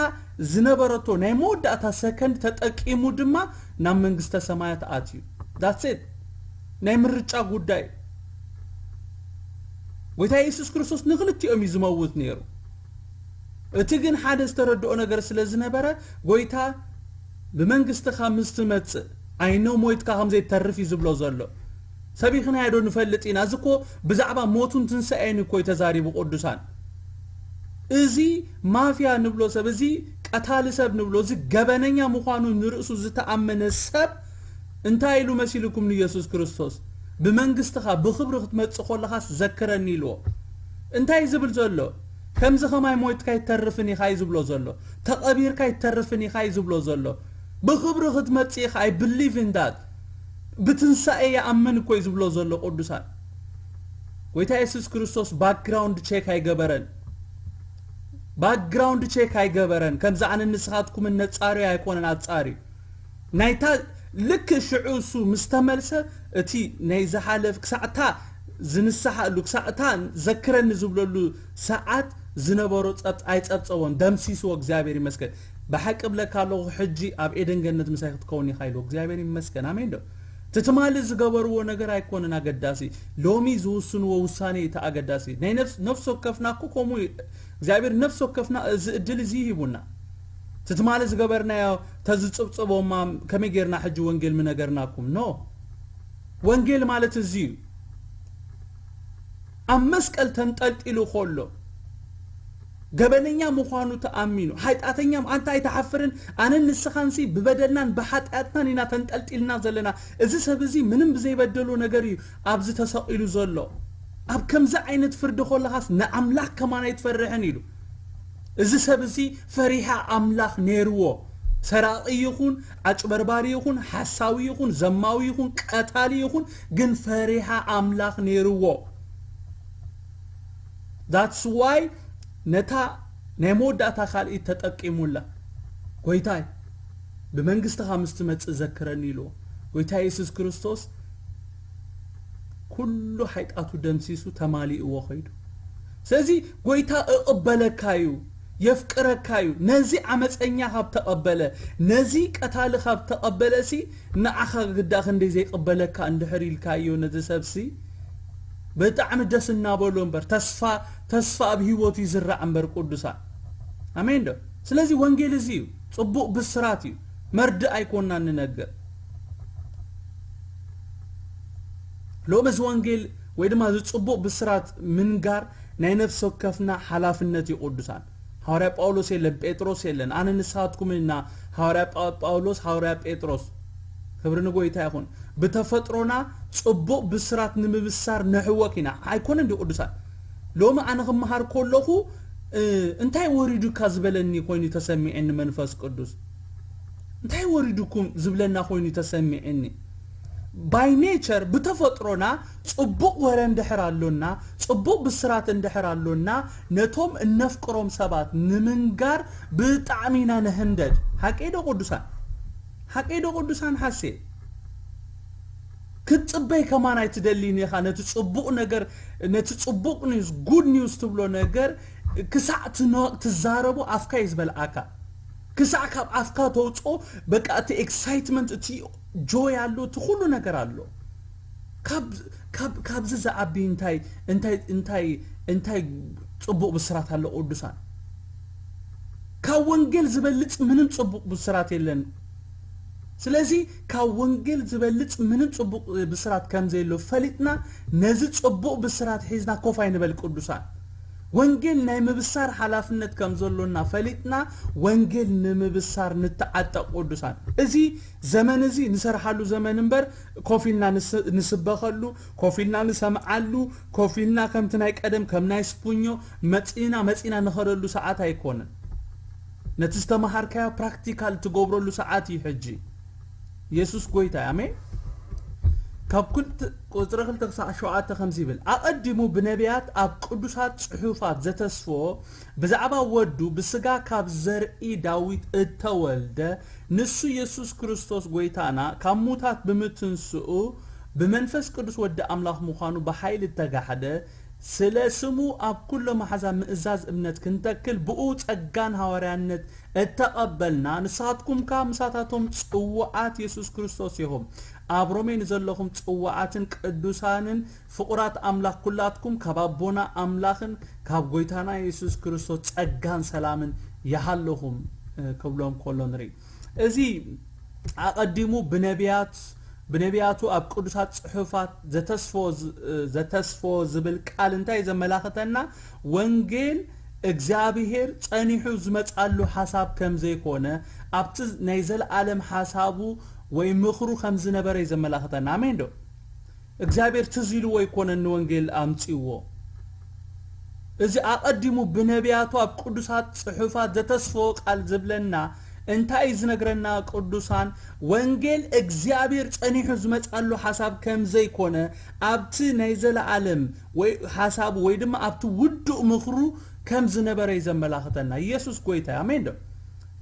ዝነበረቶ ናይ መወዳእታ ሰከንድ ተጠቂሙ ድማ ናብ መንግስተ ሰማያት ኣትዩ። ዳትስ ኢት። ናይ ምርጫ ጉዳይ። ጎይታ የሱስ ክርስቶስ ንክልቲኦም እዩ ዝመውት ነይሩ። እቲ ግን ሓደ ዝተረድኦ ነገር ስለ ዝነበረ፣ ጎይታ ብመንግስትኻ ምስ ትመጽእ ኣይኖ ሞይትካ ከም ዘይተርፍ እዩ ዝብሎ ዘሎ። ሰቢኽናዮ ዶ ንፈልጥ ኢና? እዚ እኮ ብዛዕባ ሞቱን ትንሳኤን እኮ እዩ ተዛሪቡ ቅዱሳን። እዚ ማፍያ ንብሎ ሰብ፣ እዚ ቀታሊ ሰብ ንብሎ፣ እዚ ገበነኛ ምዃኑ ንርእሱ ዝተኣመነ ሰብ እንታይ ኢሉ መሲልኩም ንየሱስ ክርስቶስ? ብመንግስትኻ ብኽብሪ ክትመጽእ ከለኻስ ዘክረኒ ኢልዎ። እንታይ ዝብል ዘሎ? ከምዚ ኸማይ ሞይትካ ኣይትተርፍን ኢኻ እዩ ዝብሎ ዘሎ። ተቐቢርካ ኣይትተርፍን ኢኻ እዩ ዝብሎ ዘሎ። ብኽብሪ ክትመጽእ ኢኻ፣ I believe in that። ብትንሳኤ ይኣምን እኮ እዩ ዝብሎ ዘሎ ቅዱሳን። ጎይታ የሱስ ክርስቶስ ባክግራውንድ ቼክ ኣይገበረን። ባክግራውንድ ቼክ ኣይገበረን። ከምዚ ኣነ ንስኻትኩምን ነጻርዮ ኣይኮነን ኣጻርዩ። ናይታ ልክ ሽዑ እሱ ምስ ተመልሰ፣ እቲ ናይ ዝሓለፍ ክሳዕታ ዝንስሓሉ፣ ክሳዕታ ዘክረኒ ዝብለሉ ሰዓት ዝነበሮ ጸብጽ-፣ ኣይጸብጸቦን፣ ደምሲስዎ፣ እግዚኣብሔር ይመስገን። ብሓቂ እብለካ ኣለኹ፣ ሕጂ ኣብ ኤደን ገነት ምሳይ ክትከውን ኢኻ ኢልዎ። እግዚኣብሔር ይመስገን። ኣሜን ዶ? እቲ ትማሊ ዝገበርዎ ነገር ኣይኮነን ኣገዳሲ፣ ሎሚ ዝውስንዎ ውሳኔ እዩ እቲ ኣገዳሲ። ናይ ነፍስ-፣ ነፍሲ ወከፍና እኮ ከምኡ እዩ። እግዚኣብሔር ነፍሲ ወከፍና እዚ እድል እዚ ሂቡና። እቲ ትማሊ ዝገበርናዮ ተዝጽብጽቦማ ከመይ ጌርና ሕጂ ወንጌል ምነገርናኩም? ኖ። ወንጌል ማለት እዚ እዩ። ኣብ መስቀል ተንጠልጢሉ ከሎ፣ ገበነኛ ምዃኑ ተኣሚኑ፣ ሓጢኣተኛ፣ ኣንታ ኣይትሓፍርን? ኣነን ንስኻንሲ ብበደልናን ብሓጢኣትናን ኢና ተንጠልጢልና ዘለና። እዚ ሰብ እዚ ምንም ብዘይበደሎ ነገር እዩ ኣብዚ ተሰቒሉ ዘሎ። ኣብ ከምዚ ዓይነት ፍርዲ ከለኻስ ንኣምላኽ ከማን ኣይትፈርሕን ኢሉ። እዚ ሰብ እዚ ፈሪሃ ኣምላኽ ነይርዎ። ሰራቒ ይኹን፣ ኣጭበርባሪ ይኹን፣ ሓሳዊ ይኹን፣ ዘማዊ ይኹን፣ ቀታሊ ይኹን፣ ግን ፈሪሃ ኣምላኽ ነይርዎ። That's why ነታ ናይ መወዳእታ ካልኢት ተጠቂሙላ። ጎይታይ፣ ብመንግስትኻ ምስ ትመጽእ ዘክረኒ ኢልዎ። ጎይታ የሱስ ክርስቶስ ኩሉ ሓይጣቱ ደምሲሱ ተማሊእዎ ኸይዱ። ስለዚ ጎይታ እቕበለካ እዩ፣ የፍቅረካ እዩ። ነዚ ዓመፀኛ ካብ ተቐበለ፣ ነዚ ቀታሊ ካብ ተቐበለ ሲ ንዓኻ ግዳ ክንደይ ዘይቕበለካ እንድሕር ኢልካዮ ነዚ ሰብሲ ብጣዕሚ ደስ እናበሎ እምበር ተስፋ፣ ተስፋ ኣብ ህይወቱ ይዝራዕ እምበር ቅዱሳን። ኣሜን ዶ? ስለዚ ወንጌል እዚ እዩ፣ ጽቡቕ ብስራት እዩ፣ መርድእ ኣይኮንና እንነግር። ሎሚ እዚ ወንጌል ወይ ድማ እዚ ጽቡቕ ብስራት ምንጋር ናይ ነፍሲ ወከፍና ሓላፍነት እዩ ቅዱሳን። ሃዋርያ ጳውሎስ የለን፣ ጴጥሮስ የለን፣ ኣነ ንስኻትኩምን ኢና። ሃዋርያ ጳ-፣ ጳውሎስ፣ ሃዋርያ ጴጥሮስ፣ ክብሪ ንጎይታ ይኹን። ብተፈጥሮና ጽቡቕ ብስራት ንምብሳር ንሕወክ ኢና። ኣይኮነን ድዩ ቅዱሳን? ሎሚ ኣነ ክመሃር ከለኹ፣ እ፣ እንታይ ወሪዱካ ዝበለኒ ኮይኑ ተሰሚዕኒ መንፈስ ቅዱስ። እንታይ ወሪዱኩም ዝብለና ኮይኑ ተሰሚዕኒ። ባይ ኔቸር፣ ብተፈጥሮና ጽቡቕ ወረ እንድሕር ኣሎና፣ ጽቡቕ ብስራት እንድሕር ኣሎና፣ ነቶም እነፍቅሮም ሰባት ንምንጋር ብጣዕሚ ኢና ንህንደድ። ሓቀይ ዶ ቅዱሳን? ሓቀይ ዶ ቅዱሳን ሓሴ? ክትጽበይ ከማን ኣይትደልይን ኢኻ። ነቲ ጽቡቕ ነገር፣ ነቲ ጽቡቕ ኒውስ፣ ጉድ ኒውስ ትብሎ ነገር ክሳዕ ትነ-፣ ትዛረቦ ኣፍካ እዩ ዝበልዓካ። ክሳዕ ካብ ኣፍካ ተውፅኦ። በቃ እቲ excitement፣ እቲ joy ኣሎ፣ እቲ ኩሉ ነገር ኣሎ። ካብ ካብ ካብዚ ዝዓቢ እንታይ እንታይ እንታይ እንታይ ፅቡቕ ብስራት ኣሎ ቅዱሳን? ካብ ወንጌል ዝበልፅ ምንም ፅቡቕ ብስራት የለን። ስለዚ ካብ ወንጌል ዝበልፅ ምንም ፅቡቕ ብስራት ከም ዘየሎ ፈሊጥና፣ ነዚ ፅቡቕ ብስራት ሒዝና ኮፍ ኣይንበል ቅዱሳን። ወንጌል ናይ ምብሳር ሓላፍነት ከም ዘሎና ፈሊጥና፣ ወንጌል ንምብሳር ንተዓጠቕ ቅዱሳን። እዚ ዘመን እዚ ንሰርሓሉ ዘመን እምበር፣ ኮፍ ኢልና ንስ- ንስበኸሉ፣ ኮፍ ኢልና ንሰምዓሉ፣ ኮፍ ኢልና ከምቲ ናይ ቀደም ከም ናይ ስፑኞ መጺና መጺና ንኸደሉ ሰዓት ኣይኮነን። ነቲ ዝተመሃርካዮ ፕራክቲካል ትገብረሉ ሰዓት እዩ ሕጂ። የሱስ ጎይታ እዩ። ኣሜን። ካብ ኩልት- ቁጽሪ ክልተ ክሳዕ ሸውዓተ ከምዚ ይብል፣ ኣቐዲሙ ብነቢያት ኣብ ቅዱሳት ጽሑፋት ዘተስፎ ብዛዕባ ወዱ ብስጋ ካብ ዘርኢ ዳዊት እተወልደ፣ ንሱ የሱስ ክርስቶስ ጎይታና፣ ካብ ሙታት ብምትንስኡ ብመንፈስ ቅዱስ ወዲ ኣምላኽ ምዃኑ ብሓይሊ እተጋሕደ፣ ስለ ስሙ ኣብ ኩሎም ኣሕዛብ ምእዛዝ እምነት ክንተክል ብኡ ጸጋን ሃዋርያነት እተቐበልና፣ ንስኻትኩም ከኣ ምሳታቶም ጽውዓት የሱስ ክርስቶስ ኢኹም። ኣብ ሮሜ ንዘለኹም ጽውዓትን ቅዱሳንን ፍቑራት ኣምላኽ ኩላትኩም ካብ ኣቦና ኣምላኽን ካብ ጎይታና የሱስ ክርስቶስ ጸጋን ሰላምን ይሃለኹም፣ እ፣ ክብሎም ከሎ ንርኢ። እዚ ኣቐዲሙ ብነቢያት ብነቢያቱ ኣብ ቅዱሳት ጽሑፋት ዘተስፎ ዝ- ዘተስፎ ዝብል ቃል እንታይ ዘመላኽተና? ወንጌል እግዚኣብሔር ጸኒሑ ዝመጻሉ ሓሳብ ከም ዘይኮነ፣ ኣብቲ ናይ ዘለኣለም ሓሳቡ ወይ ምኽሩ ከም ዝነበረ እዩ ዘመላኽተና። ኣሜን ዶ? እግዚኣብሔር ትዝ ኢልዎ ኣይኮነን ንወንጌል ኣምጺዎ። እዚ ኣቐዲሙ ብነቢያቱ ኣብ ቅዱሳት ጽሑፋት ዘተስፈወ ቃል ዝብለና እንታይ እዩ ዝነግረና? ቅዱሳን፣ ወንጌል እግዚኣብሔር ጸኒሑ ዝመጻሉ ሓሳብ ከም ዘይኮነ፣ ኣብቲ ናይ ዘለኣለም ወይ ሓሳቡ ወይ ድማ ኣብቲ ውዱእ ምኽሩ ከም ዝነበረ እዩ ዘመላኽተና። ኢየሱስ ጎይታ እዩ። ኣሜን ዶ?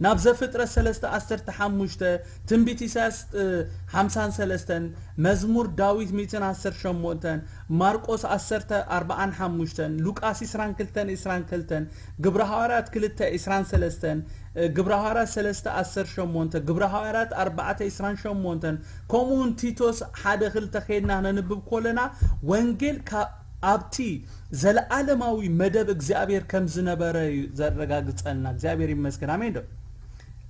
ናብ ዘፍጥረት ሰለስተ ዓሰርተ ሓሙሽተ፣ ትንቢት ኢሳያስ፣ እ፣ ሓምሳን ሰለስተን፣ መዝሙር ዳዊት ሚእትን ዓሰርተ ሸሞንተን፣ ማርቆስ ዓሰርተ ኣርባዓን ሓሙሽተን፣ ሉቃስ ዕስራን ክልተን ዕስራን ክልተን፣ ግብረ ሃዋርያት ክልተ ዕስራን ሰለስተን፣ እ፣ ግብረ ሃዋርያት ሰለስተ ዓሰርተ ሸሞንተ፣ ግብረ ሃዋርያት ኣርባዕተ ዕስራን ሸሞንተን፣ ከምኡ እውን ቲቶስ ሓደ ክልተ ከይድና ነንብብ ከለና፣ ወንጌል ካ-፣ ኣብቲ ዘለኣለማዊ መደብ እግዚኣብሔር ከም ዝነበረ እዩ ዘረጋግጸልና። እግዚኣብሔር ይመስገን። ኣሜን ዶ?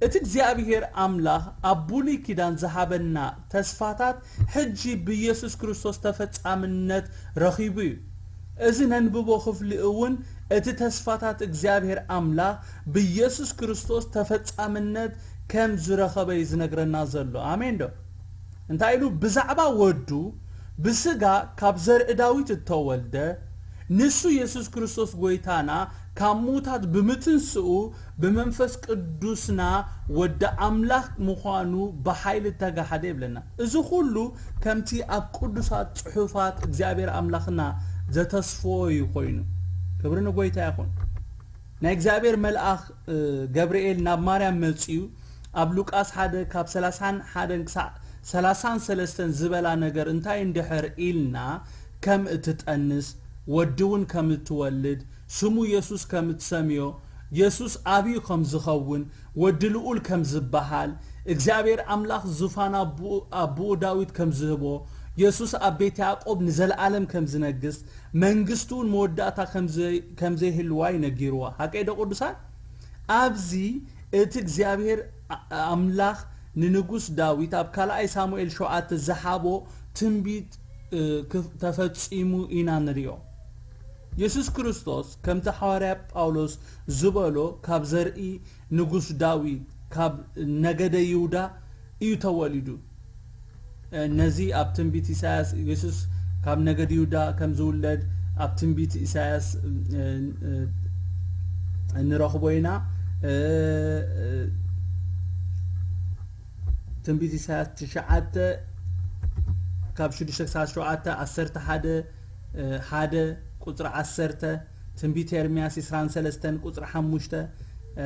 እቲ እግዚኣብሔር ኣምላኽ ኣብ ብሉይ ኪዳን ዝሃበና ተስፋታት ሕጂ ብኢየሱስ ክርስቶስ ተፈጻምነት ረኺቡ እዩ። እዚ ነንብቦ ክፍሊ እውን እቲ ተስፋታት እግዚኣብሔር ኣምላኽ ብኢየሱስ ክርስቶስ ተፈጻምነት ከም ዝረኸበ እዩ ዝነግረና ዘሎ። ኣሜን ዶ? እንታይ ኢሉ? ብዛዕባ ወዱ ብስጋ ካብ ዘርኢ ዳዊት እተወልደ ንሱ የሱስ ክርስቶስ ጎይታና ካብ ሙታት ብምትንስኡ ብመንፈስ ቅዱስና ወዲ ኣምላኽ ምዃኑ ብሓይሊ እተጋሓደ ይብለና። እዚ ኩሉ ከምቲ ኣብ ቅዱሳት ጽሑፋት እግዚኣብሔር ኣምላኽና ዘተስፎ እዩ ኮይኑ። ክብሪ ንጎይታ ይኹን። ናይ እግዚኣብሔር መልኣኽ፣ እ፣ ገብርኤል ናብ ማርያም መጺኡ ኣብ ሉቃስ ሓደ ካብ ሰላሳን ሓደን ክሳዕ ሰላሳን ሰለስተን ዝበላ ነገር እንታይ እንድሕር ኢልና፣ ከም እትጠንስ፣ ወዲ እውን ከም እትወልድ፣ ስሙ የሱስ ከም እትሰምዮ፣ የሱስ ኣብዩ ከም ዝኸውን፣ ወዲ ልኡል ከም ዝበሃል፣ እግዚኣብሔር ኣምላኽ ዙፋን ኣቦኡ፣ ኣቦኡ ዳዊት ከም ዝህቦ፣ የሱስ ኣብ ቤት ያዕቆብ ንዘለኣለም ከም ዝነግስ፣ መንግስቱ እውን መወዳእታ ከም ዘይ-፣ ከም ዘይህልዋ እዩ ነጊርዋ። ሓቀይ ዶ ቅዱሳን? ኣብዚ እቲ እግዚኣብሔር ኣ-፣ ኣምላኽ ንንጉስ ዳዊት ኣብ ካልኣይ ሳሙኤል ሸውዓተ ዝሃቦ ትንቢት፣ እ፣ ክፍ-፣ ተፈጺሙ ኢና ንሪኦ። የሱስ ክርስቶስ ከምቲ ሓዋርያ ጳውሎስ ዝበሎ ካብ ዘርኢ ንጉስ ዳዊት ካብ ነገደ ይሁዳ እዩ ተወሊዱ። እ፣ ነዚ ኣብ ትንቢት ኢሳያስ የሱስ ካብ ነገድ ይሁዳ ከም ዝውለድ ኣብ ትንቢት ኢሳያስ፣ እ፣ እ፣ ንረኽቦ ኢና። እ፣ እ፣ ትንቢት ኢሳያስ ትሽዓተ ካብ ሽዱሽተ ክሳብ ሸውዓተ፣ ዓሰርተ ሓደ፣ እ፣ ሓደ ቁጽሪ ዓሰርተ፣ ትንቢት ኤርምያስ ዕስራን ሰለስተን ቁጽሪ ሓሙሽተ፣ እ፣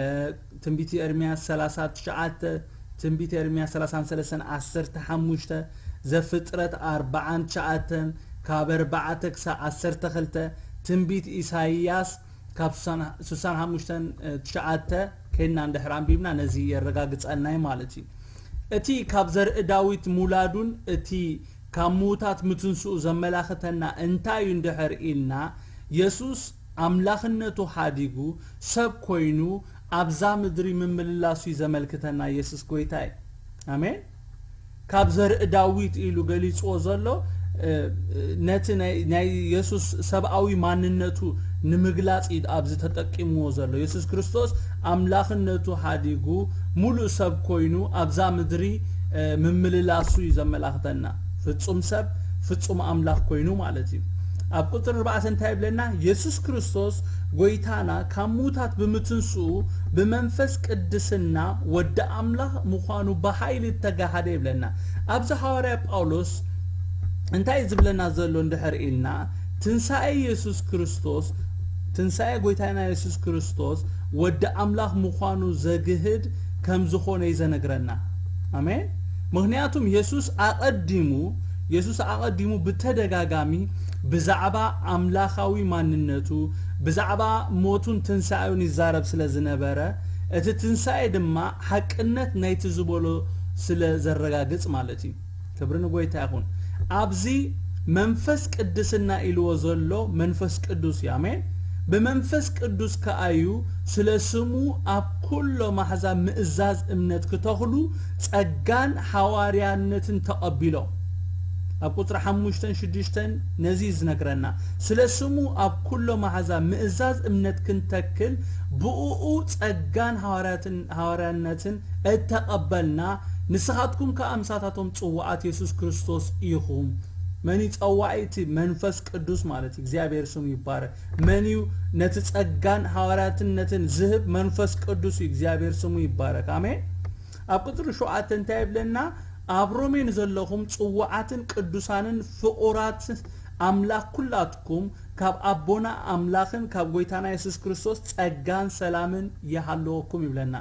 ትንቢት ኤርምያስ ሰላሳ ትሽዓተ፣ ትንቢት ኤርምያስ ሰላሳን ሰለስተን ዓሰርተ ሓሙሽተ፣ ዘፍጥረት ኣርባዓን ትሽዓተን ካብ ኣርባዕተ ክሳብ ዓሰርተ ክልተ፣ ትንቢት ኢሳይያስ ካብ ሱሳን፣ ሱሳን ሓሙሽተን ትሽዓተ፣ ከ ሄድና እንድሕር ኣንቢብና ነዚ የረጋግጸልና እዩ ማለት እዩ። እቲ ካብ ዘርኢ ዳዊት ሙላዱን እቲ ካብ ምዉታት ምትንስኡ ዘመላኽተና እንታይ እዩ እንድሕር ኢልና፣ የሱስ ኣምላኽነቱ ሓዲጉ ሰብ ኮይኑ ኣብዛ ምድሪ ምምልላሱ እዩ ዘመልክተና። የሱስ ጎይታ እዩ። ኣሜን። ካብ ዘርኢ ዳዊት ኢሉ ገሊጽዎ ዘሎ፣ እ፣ ነቲ ናይ፣ ናይ የሱስ ሰብኣዊ ማንነቱ ንምግላጽ እዩ ኣብዚ ተጠቂምዎ ዘሎ። የሱስ ክርስቶስ ኣምላኽነቱ ሓዲጉ ሙሉእ ሰብ ኮይኑ ኣብዛ ምድሪ፣ እ፣ ምምልላሱ እዩ ዘመላኽተና። ፍጹም ሰብ፣ ፍጹም ኣምላኽ ኮይኑ ማለት እዩ። ኣብ ቁጽሪ ኣርባዕተ እንታይ ይብለና? የሱስ ክርስቶስ ጎይታና ካብ ምዉታት ብምትንስኡ ብመንፈስ ቅድስና ወዲ ኣምላኽ ምዃኑ ብሓይሊ እተጋሃደ ይብለና። ኣብዚ ሃዋርያ ጳውሎስ እንታይ እዩ ዝብለና ዘሎ እንድሕር ኢልና፣ ትንሳኤ የሱስ ክርስቶስ፣ ትንሳኤ ጎይታና የሱስ ክርስቶስ ወዲ ኣምላኽ ምዃኑ ዘግህድ ከም ዝኾነ እዩ ዘነግረና። ኣሜን። ምኽንያቱም የሱስ ኣቐዲሙ፣ የሱስ ኣቐዲሙ ብተደጋጋሚ ብዛዕባ ኣምላኻዊ ማንነቱ፣ ብዛዕባ ሞቱን ትንሳኤኡን ይዛረብ ስለ ዝነበረ፣ እቲ ትንሳኤ ድማ ሓቅነት ናይቲ ዝበሎ ስለ ዘረጋግጽ ማለት እዩ። ክብሪ ንጎይታ ይኹን። ኣብዚ መንፈስ ቅድስና ኢልዎ ዘሎ መንፈስ ቅዱስ እዩ። ኣሜን። ብመንፈስ ቅዱስ ከኣ እዩ ስለ ስሙ ኣብ ኩሎም ኣሕዛብ ምእዛዝ እምነት ክተኽሉ ጸጋን ሃዋርያነትን ተቐቢሎም። ኣብ ቁጽሪ ሓሙሽተን ሽዱሽተን ነዚ እዩ ዝነግረና። ስለ ስሙ ኣብ ኩሎም ኣሕዛብ ምእዛዝ እምነት ክንተክል ብእኡ ጸጋን ሃዋርያትን-፣ ሃዋርያነትን እተቐበልና፣ ንስኻትኩም ከኣ ምሳታቶም ጽዋዓት የሱስ ክርስቶስ ኢኹም። መን እዩ ጸዋዒ? እቲ መንፈስ ቅዱስ ማለት እዩ። እግዚኣብሔር ስሙ ይባረክ። መን እዩ ነቲ ጸጋን ሃዋርያትነትን ዝህብ? መንፈስ ቅዱስ እዩ። እግዚኣብሔር ስሙ ይባረክ። ኣሜን። ኣብ ቁጽሪ ሸውዓተ እንታይ ይብለና? ኣብ ሮሜ ንዘለኹም ጽዋዓትን ቅዱሳንን ፍቑራት ኣምላኽ ኩላትኩም ካብ ኣቦና ኣምላኽን ካብ ጎይታና የሱስ ክርስቶስ ጸጋን ሰላምን ይሃልወኩም ይብለና።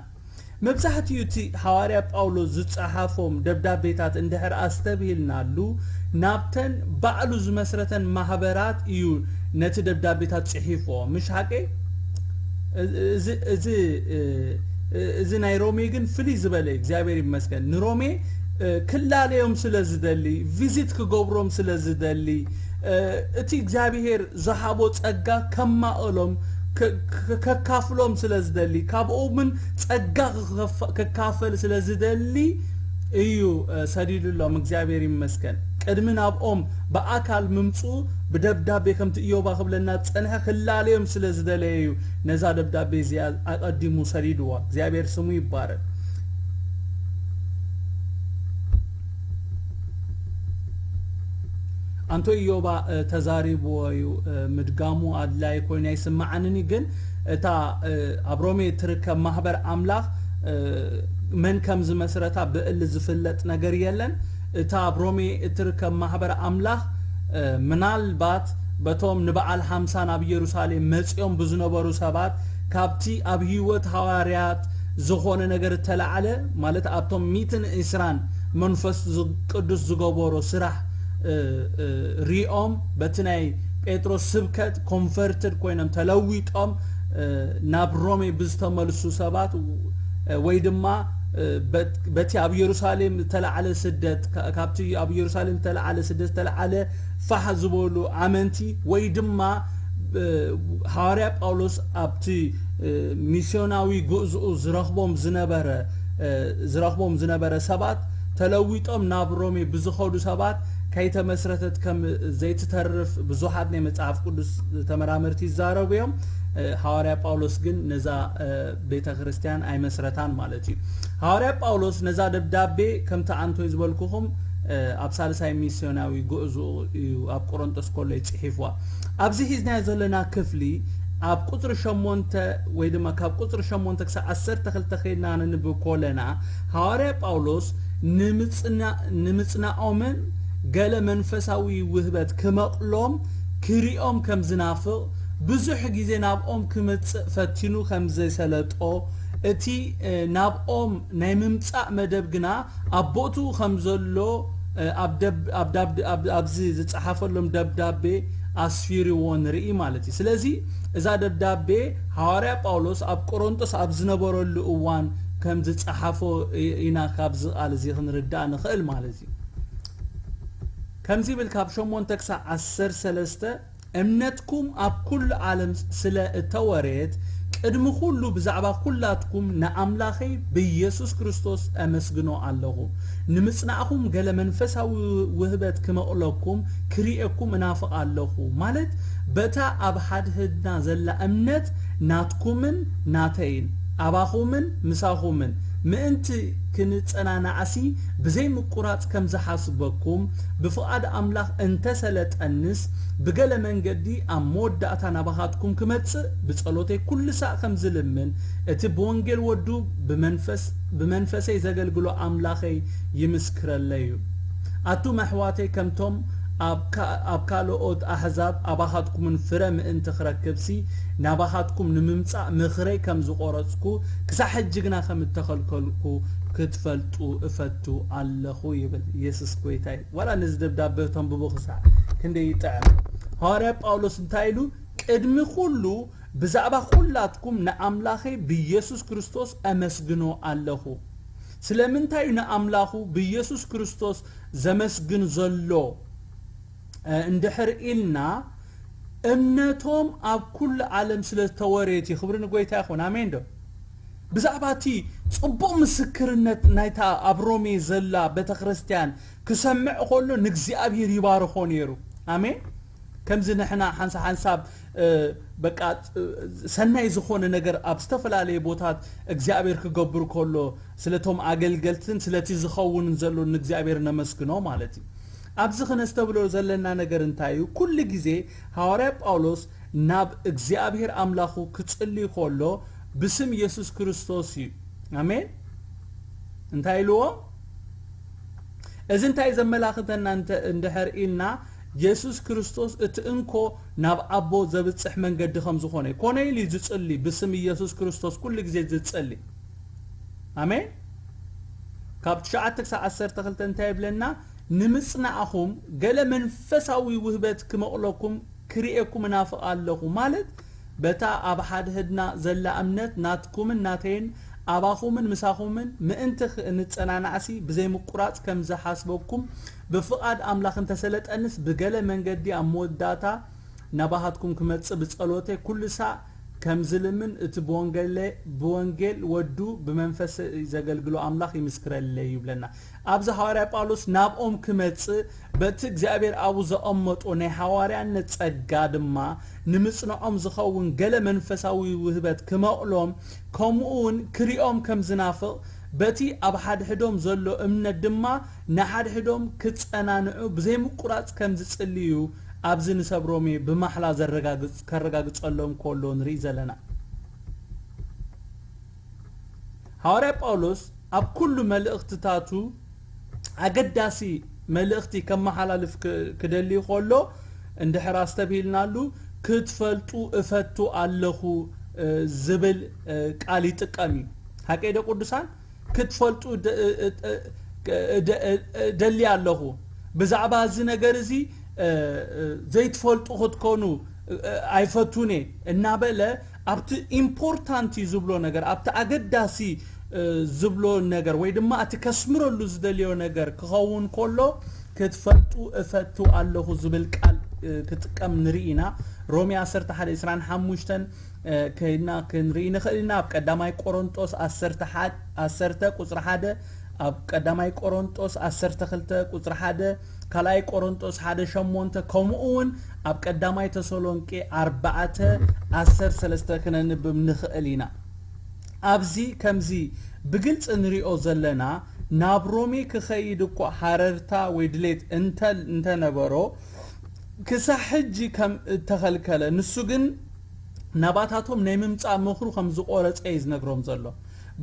መብዛሕትኡ እቲ ሃዋርያ ጳውሎስ ዝጸሓፎም ደብዳቤታት እንድሕር ኣስተብሂልናሉ፣ ናብተን ባዕሉ ዝመስረተን ማህበራት እዩ ነቲ ደብዳቤታት ጽሒፍዎ። ምሽ ሓቀይ? እዚ፣ እዚ፣ እዚ ናይ ሮሜ ግን ፍልይ ዝበለ እዩ፣ እግዚኣብሔር ይመስገን። ንሮሜ፣ እ፣ ክላለዮም ስለ ዝደሊ፣ ቪዚት ክገብሮም ስለ ዝደሊ፣ እ፣ እቲ እግዚኣብሔር ዝሃቦ ጸጋ ከማእሎም፣ ከ-፣ ከ-፣ ከካፍሎም ስለ ዝደሊ፣ ካብኡ እውን ጸጋ ክኸፍ-፣ ክካፈል ስለ ዝደሊ እዩ፣ እ፣ ሰዲዱሎም። እግዚኣብሔር ይመስገን። ቅድሚ ናብኦም ብኣካል ምምጽኡ ብደብዳቤ ከምቲ ኢዮባ ክብለና ዝጸንሐ ክላለዮም ስለ ዝደለየ እዩ ነዛ ደብዳቤ እዚኣ ኣቐዲሙ ሰዲድዋ። እግዚኣብሔር ስሙ ይባረክ። ኣንቶ ኢዮባ፣ እ፣ ተዛሪብዎ እዩ፣ እ፣ ምድጋሙ ኣድላይ ኮይኑ ኣይስምዓንን እዩ። ግን እታ፣ እ፣ ኣብ ሮሜ እትርከብ ማህበር ኣምላኽ፣ እ፣ መን ከም ዝመስረታ ብእል ዝፍለጥ ነገር የለን። እታ ኣብ ሮሜ እትርከብ ማህበር ኣምላኽ፣ እ፣ ምናልባት በቶም ንበዓል ሓምሳ ናብ ኢየሩሳሌም መጺኦም ብዝነበሩ ሰባት፣ ካብቲ ኣብ ህይወት ሃዋርያት ዝኾነ ነገር እተላዕለ፣ ማለት ኣብቶም ሚእትን ዕስራን መንፈስ ዝ-፣ ቅዱስ ዝገበሮ ስራሕ፣ እ፣ እ፣ ሪኦም፣ በቲ ናይ ጴጥሮስ ስብከት ኮንቨርትድ ኮይኖም ተለዊጦም፣ እ፣ ናብ ሮሜ ብዝተመልሱ ሰባት፣ እ፣ ወይ ድማ፣ እ፣ በት-፣ በቲ ኣብ ኢየሩሳሌም ዝተላዕለ ስደት፣ ካ-፣ ካብቲ ኣብ ኢየሩሳሌም ዝተላዕለ ስደት ዝተላዕለ ፋሕ ዝበሉ ኣመንቲ፣ ወይ ድማ፣ እ፣ ሃዋርያ ጳውሎስ ኣብቲ፣ እ፣ ሚስዮናዊ ጉዕዝኡ ዝረኽቦም ዝነበረ፣ እ፣ ዝረኽቦም ዝነበረ ሰባት ተለዊጦም ናብ ሮሜ ብዝኸዱ ሰባት ከይተመስረተት ከም ዘይትተርፍ ብዙሓት ናይ መጽሓፍ ቅዱስ ተመራመርቲ ይዛረቡ እዮም። እ፣ ሃዋርያ ጳውሎስ ግን ነዛ፣ እ፣ ቤተ ክርስቲያን ኣይመስረታን ማለት እዩ። ሃዋርያ ጳውሎስ ነዛ ደብዳቤ ከምቲ ኣንቶይ ዝበልኩኹም፣ እ፣ ኣብ ሳልሳይ ሚስዮናዊ ጉዕዞ እዩ ኣብ ቆሮንጦስ ከሎ ይጽሒፍዋ። ኣብዚ ሒዝናዮ ዘለና ክፍሊ ኣብ ቁጽሪ ሸሞንተ ወይ ድማ ካብ ቁጽሪ ሸሞንተ ክሳብ ዓሰርተ ክልተ ከይድና ነንብብ ከለና፣ ሃዋርያ ጳውሎስ ንምጽና-፣ ንምጽናኦምን ገለ መንፈሳዊ ውህበት ክመቕሎም ክሪኦም ከም ዝናፍቕ፣ ብዙሕ ግዜ ናብኦም ክመጽእ ፈቲኑ ከም ዘይሰለጦ፣ እቲ፣ እ፣ ናብኦም ናይ ምምጻእ መደብ ግና ኣብ ቦትኡ ከም ዘሎ፣ እ፣ ኣብ ደብ-፣ ኣብ ዳብ-፣ ኣብ-፣ ኣብዚ ዝጸሓፈሎም ደብዳቤ ኣስፊርዎ ንርኢ ማለት እዩ። ስለዚ እዛ ደብዳቤ ሃዋርያ ጳውሎስ ኣብ ቆሮንጦስ ኣብ ዝነበረሉ እዋን ከም ዝጸሓፎ ኢና ካብዚ ቃል እዚ ክንርዳእ ንኽእል ማለት እዩ። ከምዚ ይብል ካብ ሸሞንተ ክሳዕ ዓሰርተ ሰለስተ፣ እምነትኩም ኣብ ኩሉ ዓለም ስለ እተወረየት ቅድሚ ኩሉ ብዛዕባ ኩላትኩም ንኣምላኸይ ብኢየሱስ ክርስቶስ ኣመስግኖ ኣለኹ። ንምጽናዕኹም ገለ መንፈሳዊ ውህበት ክመቕለኩም ክርእየኩም እናፍቕ ኣለኹ። ማለት በታ ኣብ ሓድሕድና ዘላ እምነት ናትኩምን ናተይን ኣባኹምን ምሳኹምን ምእንቲ ክንጸናናዕሲ ብዘይ ምቁራጽ ከም ዝሓስበኩም ብፍቓድ ኣምላኽ እንተሰለጠንስ ብገለ መንገዲ ኣብ መወዳእታ ናባኻትኩም ክመጽእ ብጸሎተይ ኩሉ ሳዕ ከም ዝልምን እቲ ብወንጌል ወዱ ብመንፈስ ብመንፈሰይ ዘገልግሎ ኣምላኸይ ይምስክረለይ እዩ። ኣቱም ኣሕዋተይ ከምቶም ኣብ ካልኦት ኣሕዛብ ኣባኻትኩምን ፍረ ምእንቲ ክረክብሲ ናባኻትኩም ንምምጻእ ምኽረይ ከም ዝቖረጽኩ ክሳዕ ሕጂ ግና ከም እተኸልከልኩ ክትፈልጡ እፈቱ ኣለኹ ይብል። ኢየሱስ ጎይታ እዩ። ዋላ ነዚ ደብዳቤ ተንብቦ ክሳዕ ክንደይ ይጥዕም። ሃዋርያ ጳውሎስ እንታይ ኢሉ? ቅድሚ ኩሉ ብዛዕባ ኩላትኩም ንኣምላኸይ ብኢየሱስ ክርስቶስ ኣመስግኖ ኣለኹ። ስለምንታይ እዩ ንኣምላኹ ብኢየሱስ ክርስቶስ ዘመስግን ዘሎ እንድሕር ኢልና፣ እምነቶም ኣብ ኩሉ ዓለም ስለ ዝተወረየት እዩ። ክብሪ ንጎይታ ይኹን። ኣሜን ዶ? ብዛዕባ እቲ ጽቡቕ ምስክርነት ናይታ ኣብ ሮሜ ዘላ ቤተ ክርስቲያን ክሰምዕ ከሎ ንእግዚኣብሔር ይባርኾ ነይሩ። ኣሜን። ከምዚ ንሕና ሓንሳ ሓንሳብ በቃ ሰናይ ዝኾነ ነገር ኣብ ዝተፈላለየ ቦታት እግዚኣብሔር ክገብር ከሎ ስለቶም ኣገልገልትን ስለቲ ዝኸውንን ዘሎ ንእግዚኣብሔር ነመስግኖ ማለት እዩ። ኣብዚ ክነስተብሎ ዘለና ነገር እንታይ እዩ? ኩሉ ግዜ ሃዋርያ ጳውሎስ ናብ እግዚኣብሔር ኣምላኹ ክጽሊ ከሎ ብስም ኢየሱስ ክርስቶስ እዩ። ኣሜን። እንታይ ኢልዎ? እዚ እንታይ ዘመላኽተና እንድሕር ኢልና የሱስ ክርስቶስ እቲ እንኮ ናብ ኣቦ ዘብጽሕ መንገዲ ከም ዝኾነ ኮነ ኢሉ ዝጽሊ ብስም ኢየሱስ ክርስቶስ ኩሉ ግዜ ዝጽሊ። ኣሜን። ካብ ትሽዓተ ክሳብ ዓሰርተ ክልተ እንታይ ይብለና? ንምጽናዕኹም ገለ መንፈሳዊ ውህበት ክመቕለኩም ክርእየኩም እናፍቕ ኣለኹ ማለት በታ ኣብ ሓድሕድና ዘላ እምነት ናትኩምን ናተይን ኣባኹምን ምሳኹምን ምእንቲ ንጸናናዕሲ ብዘይምቁራጽ ከም ዝሓስበኩም ብፍቓድ ኣምላኽ እንተሰለጠንስ ብገለ መንገዲ ኣብ መወዳእታ ናባኻትኩም ክመጽእ ብጸሎተይ ኩሉ ሳዕ ከም ዝልምን እቲ ብወንጌል ወዱ ብመንፈስ ዘገልግሎ ኣምላኽ ይምስክረለይ ይብለና። ኣብዚ ሃዋርያ ጳውሎስ ናብኦም ክመጽእ በቲ እግዚኣብሔር ኣብኡ ዘቐመጦ ናይ ሃዋርያነት ጸጋ ድማ ንምጽንዖም ዝኸውን ገለ መንፈሳዊ ውህበት ክመቕሎም ከምኡ እውን ክሪኦም ከም ዝናፍቕ በቲ ኣብ ሓድሕዶም ዘሎ እምነት ድማ ንሓድሕዶም ክጸናንዑ ብዘይምቁራጽ ከም ዝጽልዩ ኣብዚ ንሰብ ሮሜ ብማሕላ ዘረጋግጽ ከረጋግጸሎም ከሎ ንርኢ ዘለና። ሃዋርያ ጳውሎስ ኣብ ኩሉ መልእኽትታቱ ኣገዳሲ መልእኽቲ ከመሓላልፍ ክደሊ ከሎ እንድሕር ኣስተብሂልናሉ ክትፈልጡ እፈቱ ኣለኹ ዝብል ቃል ይጥቀም እዩ። ሓቀይ ዶ ቅዱሳን? ክትፈልጡ ደሊ ኣለኹ። ብዛዕባ እዚ ነገር እዚ ዘይትፈልጡ ክትኮኑ ኣይፈቱን እየ እናበለ ኣብቲ ኢምፖርታንት እዩ ዝብሎ ነገር ኣብቲ ኣገዳሲ ዝብሎ ነገር ወይ ድማ እቲ ከስምረሉ ዝደልዮ ነገር ክኸውን ከሎ ክትፈልጡ እፈቱ ኣለኹ ዝብል ቃል ክጥቀም ንርኢ ኢና። ሮሜ ዓሰርተ ሓደ ዕስራን ሓሙሽተን ከይድና ክንርኢ ንኽእል ኢና። ኣብ ቀዳማይ ቆሮንጦስ ዓሰርተ ቁፅሪ ሓደ ኣብ ቀዳማይ ቆሮንጦስ ዓሰርተ ክልተ ቁፅሪ ሓደ ካልኣይ ቆሮንጦስ ሓደ ሸሞንተ ከምኡ እውን ኣብ ቀዳማይ ተሰሎንቄ ኣርባዕተ ዓሰርተ ሰለስተ ክነንብብ ንኽእል ኢና። ኣብዚ ከምዚ ብግልፂ ንሪኦ ዘለና ናብ ሮሜ ክኸይድ እኳ ሃረርታ ወይ ድሌት እንተነበሮ ክሳብ ሕጂ ከም እተኸልከለ ንሱ ግን ናባታቶም ናይ ምምፃእ ምኽሩ ከም ዝቆረፀ እዩ ዝነግሮም ዘሎ።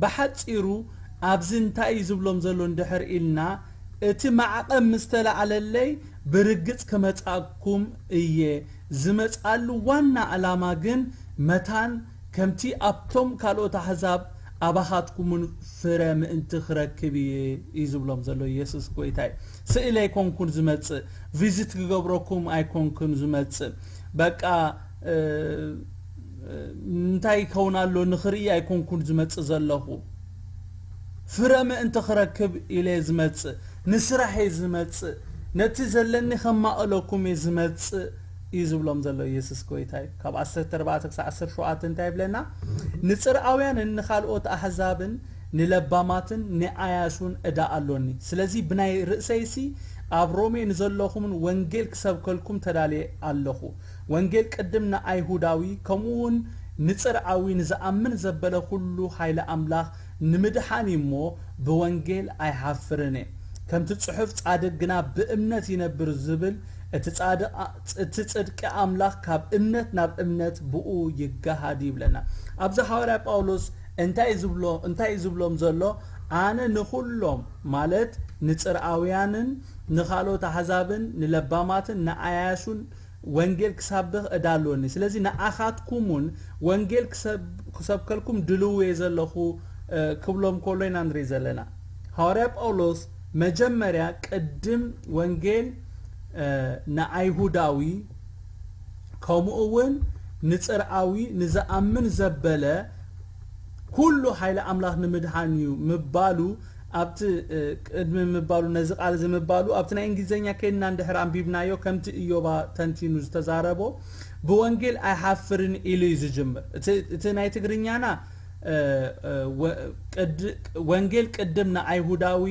ብሓፂሩ ኣብዚ እንታይ እዩ ዝብሎም ዘሎ እንድሕር ኢልና እቲ ማዕቐብ ምስ ተላዕለለይ ብርግፅ ክመፃኩም እየ። ዝመፅኣሉ ዋና ዕላማ ግን መታን ከምቲ ኣብቶም ካልኦት ኣሕዛብ ኣባኻትኩምን ፍረ ምእንቲ ክረክብ እየ እዩ ዝብሎም ዘሎ ኢየሱስ ጎይታ እዩ። ስእሊ ኣይኮንኩን ዝመጽእ፣ ቪዚት ክገብረኩም ኣይኮንኩን ዝመጽእ። በቃ እንታይ ይከውን ኣሎ ንኽርኢ ኣይኮንኩን ዝመጽእ ዘለኹ። ፍረ ምእንቲ ክረክብ ኢለ ዝመጽእ፣ ንስራሕ እየ ዝመጽእ፣ ነቲ ዘለኒ ከማእለኩም እየ ዝመጽእ እዩ ዝብሎም ዘሎ ኢየሱስ ጎይታ እዩ። ካብ ዓሰርተ ኣርባዕተ ክሳብ ዓሰርተ ሸውዓተ እንታይ ይብለና? ንጽርኣውያንን ንኻልኦት ኣሕዛብን ንለባማትን ንኣያሹን ዕዳ ኣሎኒ። ስለዚ ብናይ ርእሰይሲ ኣብ ሮሜ ንዘለኹምን ወንጌል ክሰብከልኩም ተዳልየ ኣለኹ። ወንጌል ቅድም ንኣይሁዳዊ ከምኡ እውን ንጽርኣዊ ንዝኣምን ዘበለ ኩሉ ሓይሊ ኣምላኽ ንምድሓን እዩ እሞ ብወንጌል ኣይሓፍርን እየ። ከምቲ ጽሑፍ ጻድቅ ግና ብእምነት ይነብር ዝብል እቲ ጻድቅ እቲ ጽድቂ ኣምላኽ ካብ እምነት ናብ እምነት ብኡ ይገሃድ ይብለና። ኣብዚ ሓዋርያ ጳውሎስ እንታይ እዩ ዝብሎ እንታይ እዩ ዝብሎም ዘሎ? ኣነ ንኹሎም ማለት ንጽርኣውያንን ንኻልኦት ኣሕዛብን ንለባማትን ንኣያሹን ወንጌል ክሳብኽ እዳ ኣለኒ። ስለዚ ንኣኻትኩም እውን ወንጌል ክሰብ- ክሰብከልኩም ድልው እየ ዘለኹ ክብሎም ከሎ ኢና ንርኢ ዘለና። ሃዋርያ ጳውሎስ መጀመርያ ቅድም ወንጌል ንኣይሁዳዊ ከምኡ እውን ንጽርኣዊ ንዝኣምን ዘበለ ኩሉ ሓይሊ ኣምላኽ ንምድሓን እዩ ምባሉ ኣብቲ ቅድሚ ምባሉ ነዚ ቃል እዚ ምባሉ ኣብቲ ናይ እንግሊዝኛ ከይድና እንድሕር ኣንቢብናዮ ከምቲ እዮባ ተንቲኑ ዝተዛረቦ ብወንጌል ኣይሓፍርን ኢሉ እዩ ዝጅምር። እቲ ናይ ትግርኛና ወንጌል ቅድም ንኣይሁዳዊ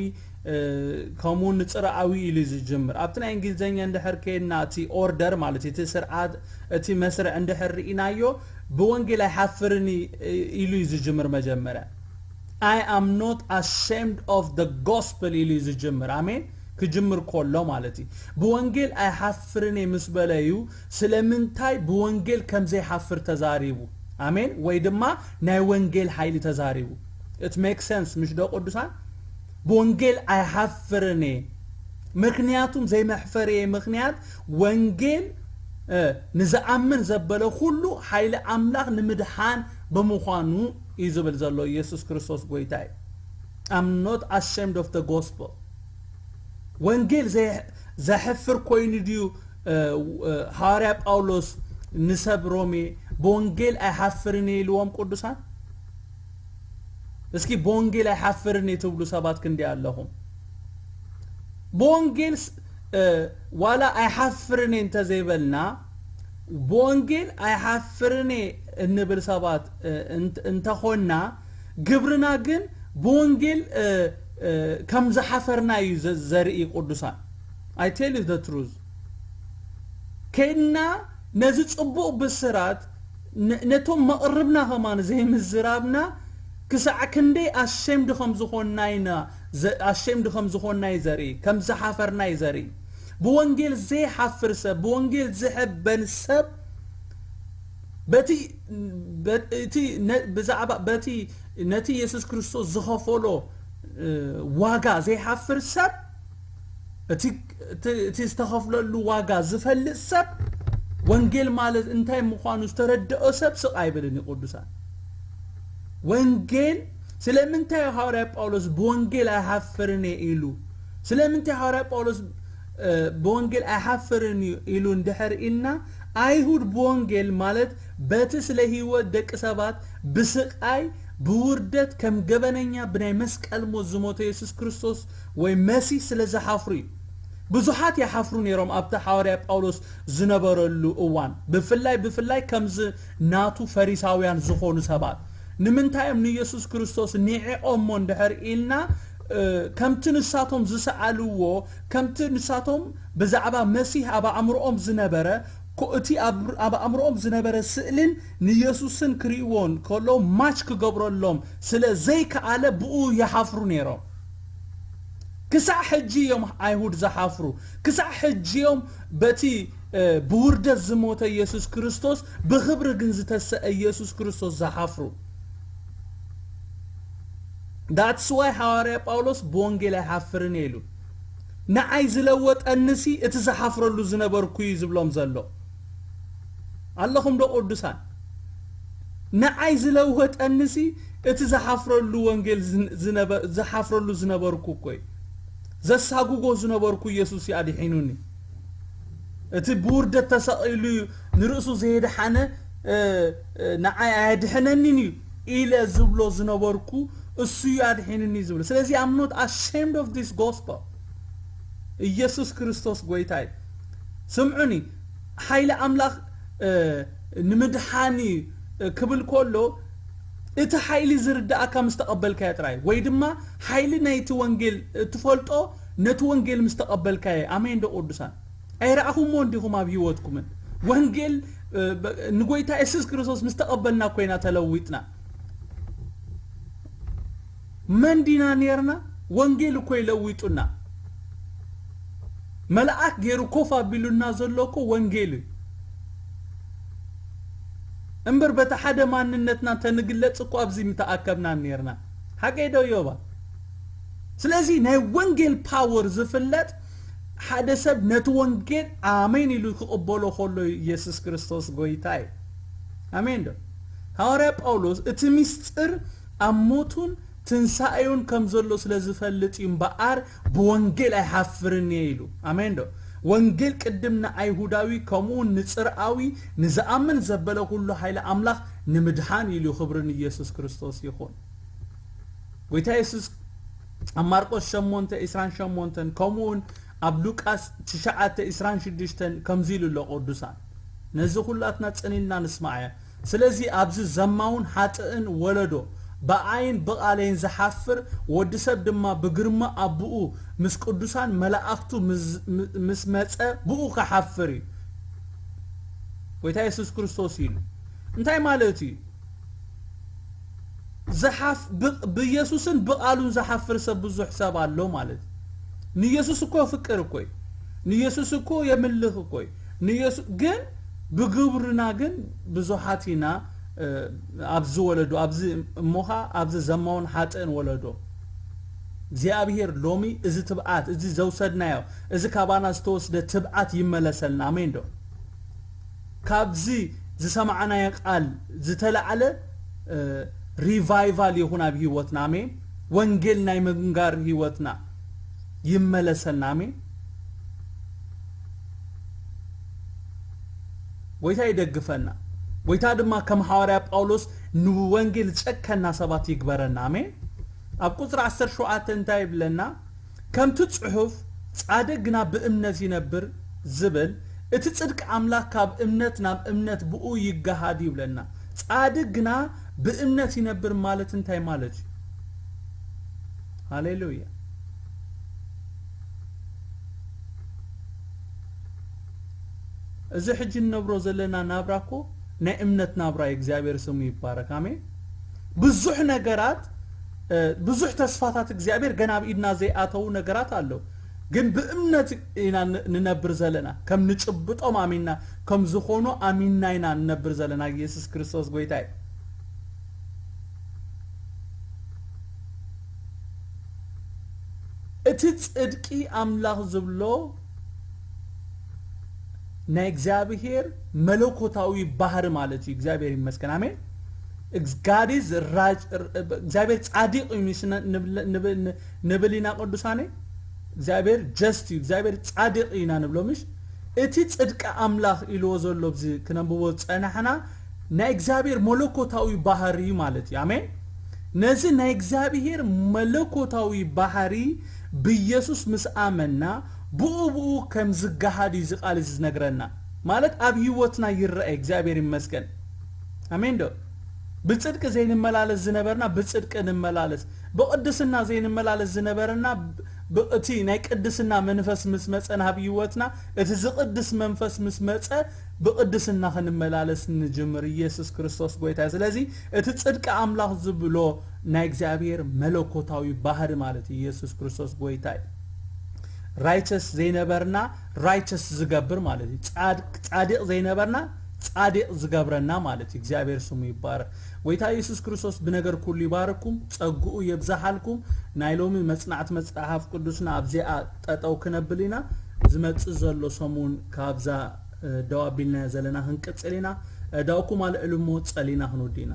ከምኡ ንፅርኣዊ ኢሉ እዩ ዝጅምር። ኣብቲ ናይ እንግሊዝኛ እንድሕር ከይድና እቲ ኦርደር ማለት እቲ ስርዓት እቲ መስርዕ እንድሕር ርኢናዮ ብወንጌል ኣይሓፍርን ኢሉ እዩ ዝጅምር መጀመርያ። I am not ashamed of the gospel ኢሉ እዩ ዝጅምር። ኣሜን። ክጅምር ከሎ ማለት እዩ። ብወንጌል ኣይሓፍርን እየ ምስ በለ እዩ ስለምንታይ ብወንጌል ከም ዘይሓፍር ተዛሪቡ። ኣሜን። ወይ ድማ ናይ ወንጌል ሓይሊ ተዛሪቡ። It makes sense ምሽ ዶ ቅዱሳን? ብወንጌል ኣይሓፍርን እየ። ምክንያቱም ዘይመሕፈርየ ምክንያት ወንጌል ንዝኣምን ዘበለ ኩሉ ሓይሊ ኣምላኽ ንምድሓን ብምዃኑ እዩ ዝብል ዘሎ ኢየሱስ ክርስቶስ ጎይታ እዩ። I'm not ashamed of the gospel። ወንጌል ዘሕፍር ኮይኑ ድዩ ሃዋርያ ጳውሎስ ንሰብ ሮሜ ብወንጌል ኣይሓፍርን እየ ኢልዎም ቅዱሳን? እስኪ ብወንጌል ኣይሓፍርን እየ ትብሉ ሰባት ክንዲ ኣለኹም። ብወንጌል ዋላ ኣይሓፍርን እየ እንተዘይበልና ብወንጌል ኣይሓፍርን እየ እንብል ሰባት እንተኾንና ግብርና ግን ብወንጌል ከም ዝሓፈርና እዩ ዘርኢ ቅዱሳን። I tell you the truth። ከይድና ነዚ ጽቡቕ ብስራት ነቶም መቕርብና ከማን ዘይምዝራብና ክሳዕ ክንደይ ኣሸምድ ከም ዝኾንና ኢና ኣሸምድ ከም ዝኾንና እዩ ዘርኢ ከም ዝሓፈርና እዩ ዘርኢ። ብወንጌል ዘይሓፍር ሰብ ብወንጌል ዝሕበን ሰብ በቲ እቲ ብዛዕባ በቲ ነቲ ኢየሱስ ክርስቶስ ዝኸፈሎ ዋጋ ዘይሓፍር ሰብ እቲ ዝተኸፍለሉ ዋጋ ዝፈልጥ ሰብ ወንጌል ማለት እንታይ ምዃኑ ዝተረድኦ ሰብ ስቕ ኣይብልን እዩ ቅዱሳን። ወንጌል ስለምንታይ ሃዋርያ ጳውሎስ ብወንጌል ኣይሓፍርን እየ ኢሉ? ስለምንታይ ሃዋርያ ጳውሎስ ብወንጌል ኣይሓፍርን እዩ ኢሉ እንድሕር ኢልና ኣይሁድ ብወንጌል ማለት በቲ ስለ ህይወት ደቂ ሰባት ብስቃይ ብውርደት ከም ገበነኛ ብናይ መስቀል ሞት ዝሞተ የሱስ ክርስቶስ ወይ መሲህ ስለ ዝሓፍሩ እዩ። ብዙሓት ይሓፍሩ ነይሮም ኣብቲ ሓዋርያ ጳውሎስ ዝነበረሉ እዋን ብፍላይ ብፍላይ ከምዚ ናቱ ፈሪሳውያን ዝኾኑ ሰባት ንምንታይ እዮም ንየሱስ ክርስቶስ ኒዒቖሞ እንድሕር ኢልና ከምቲ ንሳቶም ዝሰኣልዎ ከምቲ ንሳቶም ብዛዕባ መሲህ ኣብ ኣእምሮኦም ዝነበረ እቲ ኣብ ኣእምሮኦም ዝነበረ ስእልን ንየሱስን ክርእይዎን ከሎ ማች ክገብረሎም ስለ ዘይከኣለ ብኡ ይሓፍሩ ነይሮም። ክሳዕ ሕጂ እዮም ኣይሁድ ዝሓፍሩ። ክሳዕ ሕጂ እዮም በቲ ብውርደት ዝሞተ ኢየሱስ ክርስቶስ ብኽብሪ ግን ዝተሰአ ኢየሱስ ክርስቶስ ዝሓፍሩ። That's why ሃዋርያ ጳውሎስ ብወንጌል ኣይሓፍርን እየ ኢሉ። ንዓይ ዝለወጠንሲ እቲ ዝሓፍረሉ ዝነበርኩ እዩ ዝብሎም ዘሎ። ኣለኹም ዶ ቅዱሳን? ንዓይ ዝለወጠኒሲ እቲ ዝሓፍረሉ ወንጌል ዝን- ዝነበ- ዝሓፍረሉ ዝነበርኩ እኮ እዩ። ዘሳጉጎ ዝነበርኩ ኢየሱስ እዩ ኣድሒኑኒ። እቲ ብውርደት ተሰቒሉ እዩ ንርእሱ ዘየድሓነ፣ እ፣ እ፣ ንዓይ ኣየድሕነኒን እዩ ኢለ ዝብሎ ዝነበርኩ እሱ እዩ ኣድሒኑኒ ዝብሎ። ስለዚ I'm not ashamed of this gospel። ኢየሱስ ክርስቶስ ጎይታ እዩ። ስምዑኒ፣ ሓይሊ ኣምላኽ፣ እ፣ ንምድሓን እዩ፣ እ፣ ክብል ከሎ፣ እቲ ሓይሊ ዝርዳእካ ምስ ተቐበልካዮ ጥራይ፣ ወይ ድማ ሓይሊ ናይቲ ወንጌል እትፈልጦ ነቲ ወንጌል ምስ ተቐበልካዮ። ኣሜን ዶ ቅዱሳን? ኣይረኣኹምዎ እንዲኹም ኣብ ህይወትኩምን? ወንጌል፣ እ፣ በ- ንጎይታ የሱስ ክርስቶስ ምስ ተቐበልና ኮይና ተለዊጥና። መን ዲና ነርና? ወንጌል እኮ ይለዊጡና። መልኣክ ገይሩ ኮፍ ኣቢሉና ዘሎ እኮ ወንጌል እዩ። እምበር በቲ ሓደ ማንነትና ተንግለጽ እኮ ኣብዚ ምተኣከብና ነርና። ሓቀይ ዶ ዮባ? ስለዚ ናይ ወንጌል ፓወር ዝፍለጥ ሓደ ሰብ ነቲ ወንጌል ኣሜን ኢሉ ክቕበሎ ከሎ ኢየሱስ ክርስቶስ ጎይታ እዩ። ኣሜን ዶ? ሃዋርያ ጳውሎስ እቲ ምስጢር ኣብ ሞቱን ትንሳኤውን ከም ዘሎ ስለ ዝፈልጥ እዩ እምበኣር ብወንጌል ኣይሓፍርን እየ ኢሉ። ኣሜን ዶ? ወንጌል ቅድም ንኣይሁዳዊ ከምኡ እውን ንጽርኣዊ ንዝኣምን ዘበለ ኩሉ ሓይሊ ኣምላኽ ንምድሓን ኢሉ። ክብሪ ንኢየሱስ ክርስቶስ ይኹን። ጎይታ የሱስ ኣብ ማርቆስ ሸሞንተ ዒስራን ሸሞንተን ከምኡ እውን ኣብ ሉቃስ ትሽዓተ ዒስራን ሽዱሽተን ከምዚ ኢሉ ኣሎ። ቅዱሳን ነዚ ኩላትና ጽን ኢልና ንስማዕ እያ። ስለዚ ኣብዚ ዘማውን ሓጥእን ወለዶ ብኣይን ብቓለይን ዝሓፍር ወዲ ሰብ ድማ ብግርማ ኣቦኡ ምስ ቅዱሳን መላእኽቱ ምስ- ምስ መጸ ብኡ ክሓፍር እዩ። ጎይታ የሱስ ክርስቶስ ኢሉ እንታይ ማለት እዩ? ዝሓፍ ብ- ብኢየሱስን ብቓሉን ዝሓፍር ሰብ ብዙሕ ሰብ ኣሎ ማለት እዩ። ንኢየሱስ እኮ ፍቅር እኮ እዩ። ንኢየሱስ እኮ የምልኽ እኮ እዩ። ንኢየሱስ ግን ብግብርና ግን ብዙሓት ኢና። እ፣ ኣብዚ ወለዶ ኣብዚ እሞኻ ኣብዚ ዘማውን ሓጥእን ወለዶ እግዚኣብሔር ሎሚ እዚ ትብዓት እዚ ዘውሰድናዮ እዚ ካባና ዝተወስደ ትብዓት ይመለሰልና። ኣሜን ዶ? ካብዚ ዝሰማዕናዮ ቃል ዝተላዕለ፣ እ፣ ሪቫይቫል ይኹን ኣብ ህይወትና። ኣሜን። ወንጌል ናይ ምንጋር ህይወትና ይመለሰልና። ኣሜን። ጎይታ ይደግፈና። ጎይታ ድማ ከም ሃዋርያ ጳውሎስ ንወንጌል ዝጨከና ሰባት ይግበረና። ኣሜን። ኣብ ቁጽሪ ዓሰርተ ሸውዓተ እንታይ ይብለና? ከምቲ ጽሑፍ ጻድቅ ግና ብእምነት ይነብር ዝብል፣ እቲ ጽድቂ ኣምላኽ ካብ እምነት ናብ እምነት ብኡ ይገሃድ ይብለና። ጻድቅ ግና ብእምነት ይነብር ማለት እንታይ ማለት እዩ? ሃሌሉያ። እዚ ሕጂ ንነብሮ ዘለና ናብራ እኮ ናይ እምነት ናብራ እዩ። እግዚኣብሔር ስሙ ይባረክ። ኣሜን። ብዙሕ ነገራት፣ እ፣ ብዙሕ ተስፋታት እግዚኣብሔር ገና ኣብ ኢድና ዘይኣተዉ ነገራት ኣለዉ። ግን ብእምነት ኢና ን- ንነብር ዘለና። ከም ንጭብጦም ኣሚንና፣ ከም ዝኾኑ ኣሚንና ኢና ንነብር ዘለና። ኢየሱስ ክርስቶስ ጎይታ እዩ። እቲ ጽድቂ ኣምላኽ ዝብሎ ናይ እግዚኣብሔር መለኮታዊ ባህሪ ማለት እዩ። እግዚኣብሔር ይመስገን። ኣሜን። Ex- God is right- እግዚኣብሔር ጻድቅ እዩ ንስ- ንብል- ንብል- ንብል ኢና ቅዱሳነ። እግዚኣብሔር ጀስት እዩ። እግዚኣብሔር ጻድቅ ኢና ንብሎ ምሽ? እቲ ጽድቂ ኣምላኽ ኢልዎ ዘሎ ኣብዚ ክነንብቦ ዝጸናሕና ናይ እግዚኣብሔር መለኮታዊ ባህሪ ማለት እዩ። ኣሜን። ነዚ ናይ እግዚኣብሔር መለኮታዊ ባህሪ ብኢየሱስ ምስ ኣመና ብኡ ብኡ ከም ዝገሃድ እዩ እዚ ቃል እዚ ዝነግረና። ማለት ኣብ ህይወትና ይረአ። እግዚኣብሔር ይመስገን። ኣሜን ዶ? ብጽድቂ ዘይንመላለስ ዝነበርና ብጽድቂ ንመላለስ፣ ብቕድስና ዘይንመላለስ ዝነበርና ብ- እቲ ናይ ቅድስና መንፈስ ምስ መጸ ናብ ህይወትና፣ እቲ ዝቕድስ መንፈስ ምስ መጸ ብቕድስና ክንመላለስ ንጅምር። ኢየሱስ ክርስቶስ ጎይታ እዩ። ስለዚ እቲ ጽድቂ ኣምላኽ ዝብሎ ናይ እግዚኣብሔር መለኮታዊ ባህሪ ማለት እዩ። ኢየሱስ ክርስቶስ ጎይታ እዩ። ራይቸስ ዘይነበርና ራይቸስ ዝገብር ማለት እዩ። ጻድቅ ጻድቅ ዘይነበርና ጻድቅ ዝገብረና ማለት እዩ። እግዚኣብሔር ስሙ ይባረክ። ጎይታ ኢየሱስ ክርስቶስ ብነገር ኩሉ ይባርኩም፣ ጸግኡ የብዛሓልኩም። ናይ ሎሚ መጽናዕቲ መጽሓፍ ቅዱስና ኣብዚኣ ጠጠው ክነብል ኢና። ዝመጽእ ዘሎ ሰሙን ካብዛ፣ እ፣ ደው ኣቢልና ዘለና ክንቅጽል ኢና። እዳውኩም ኣልዕሉ እሞ ጸሊና ክንወዲ ኢና።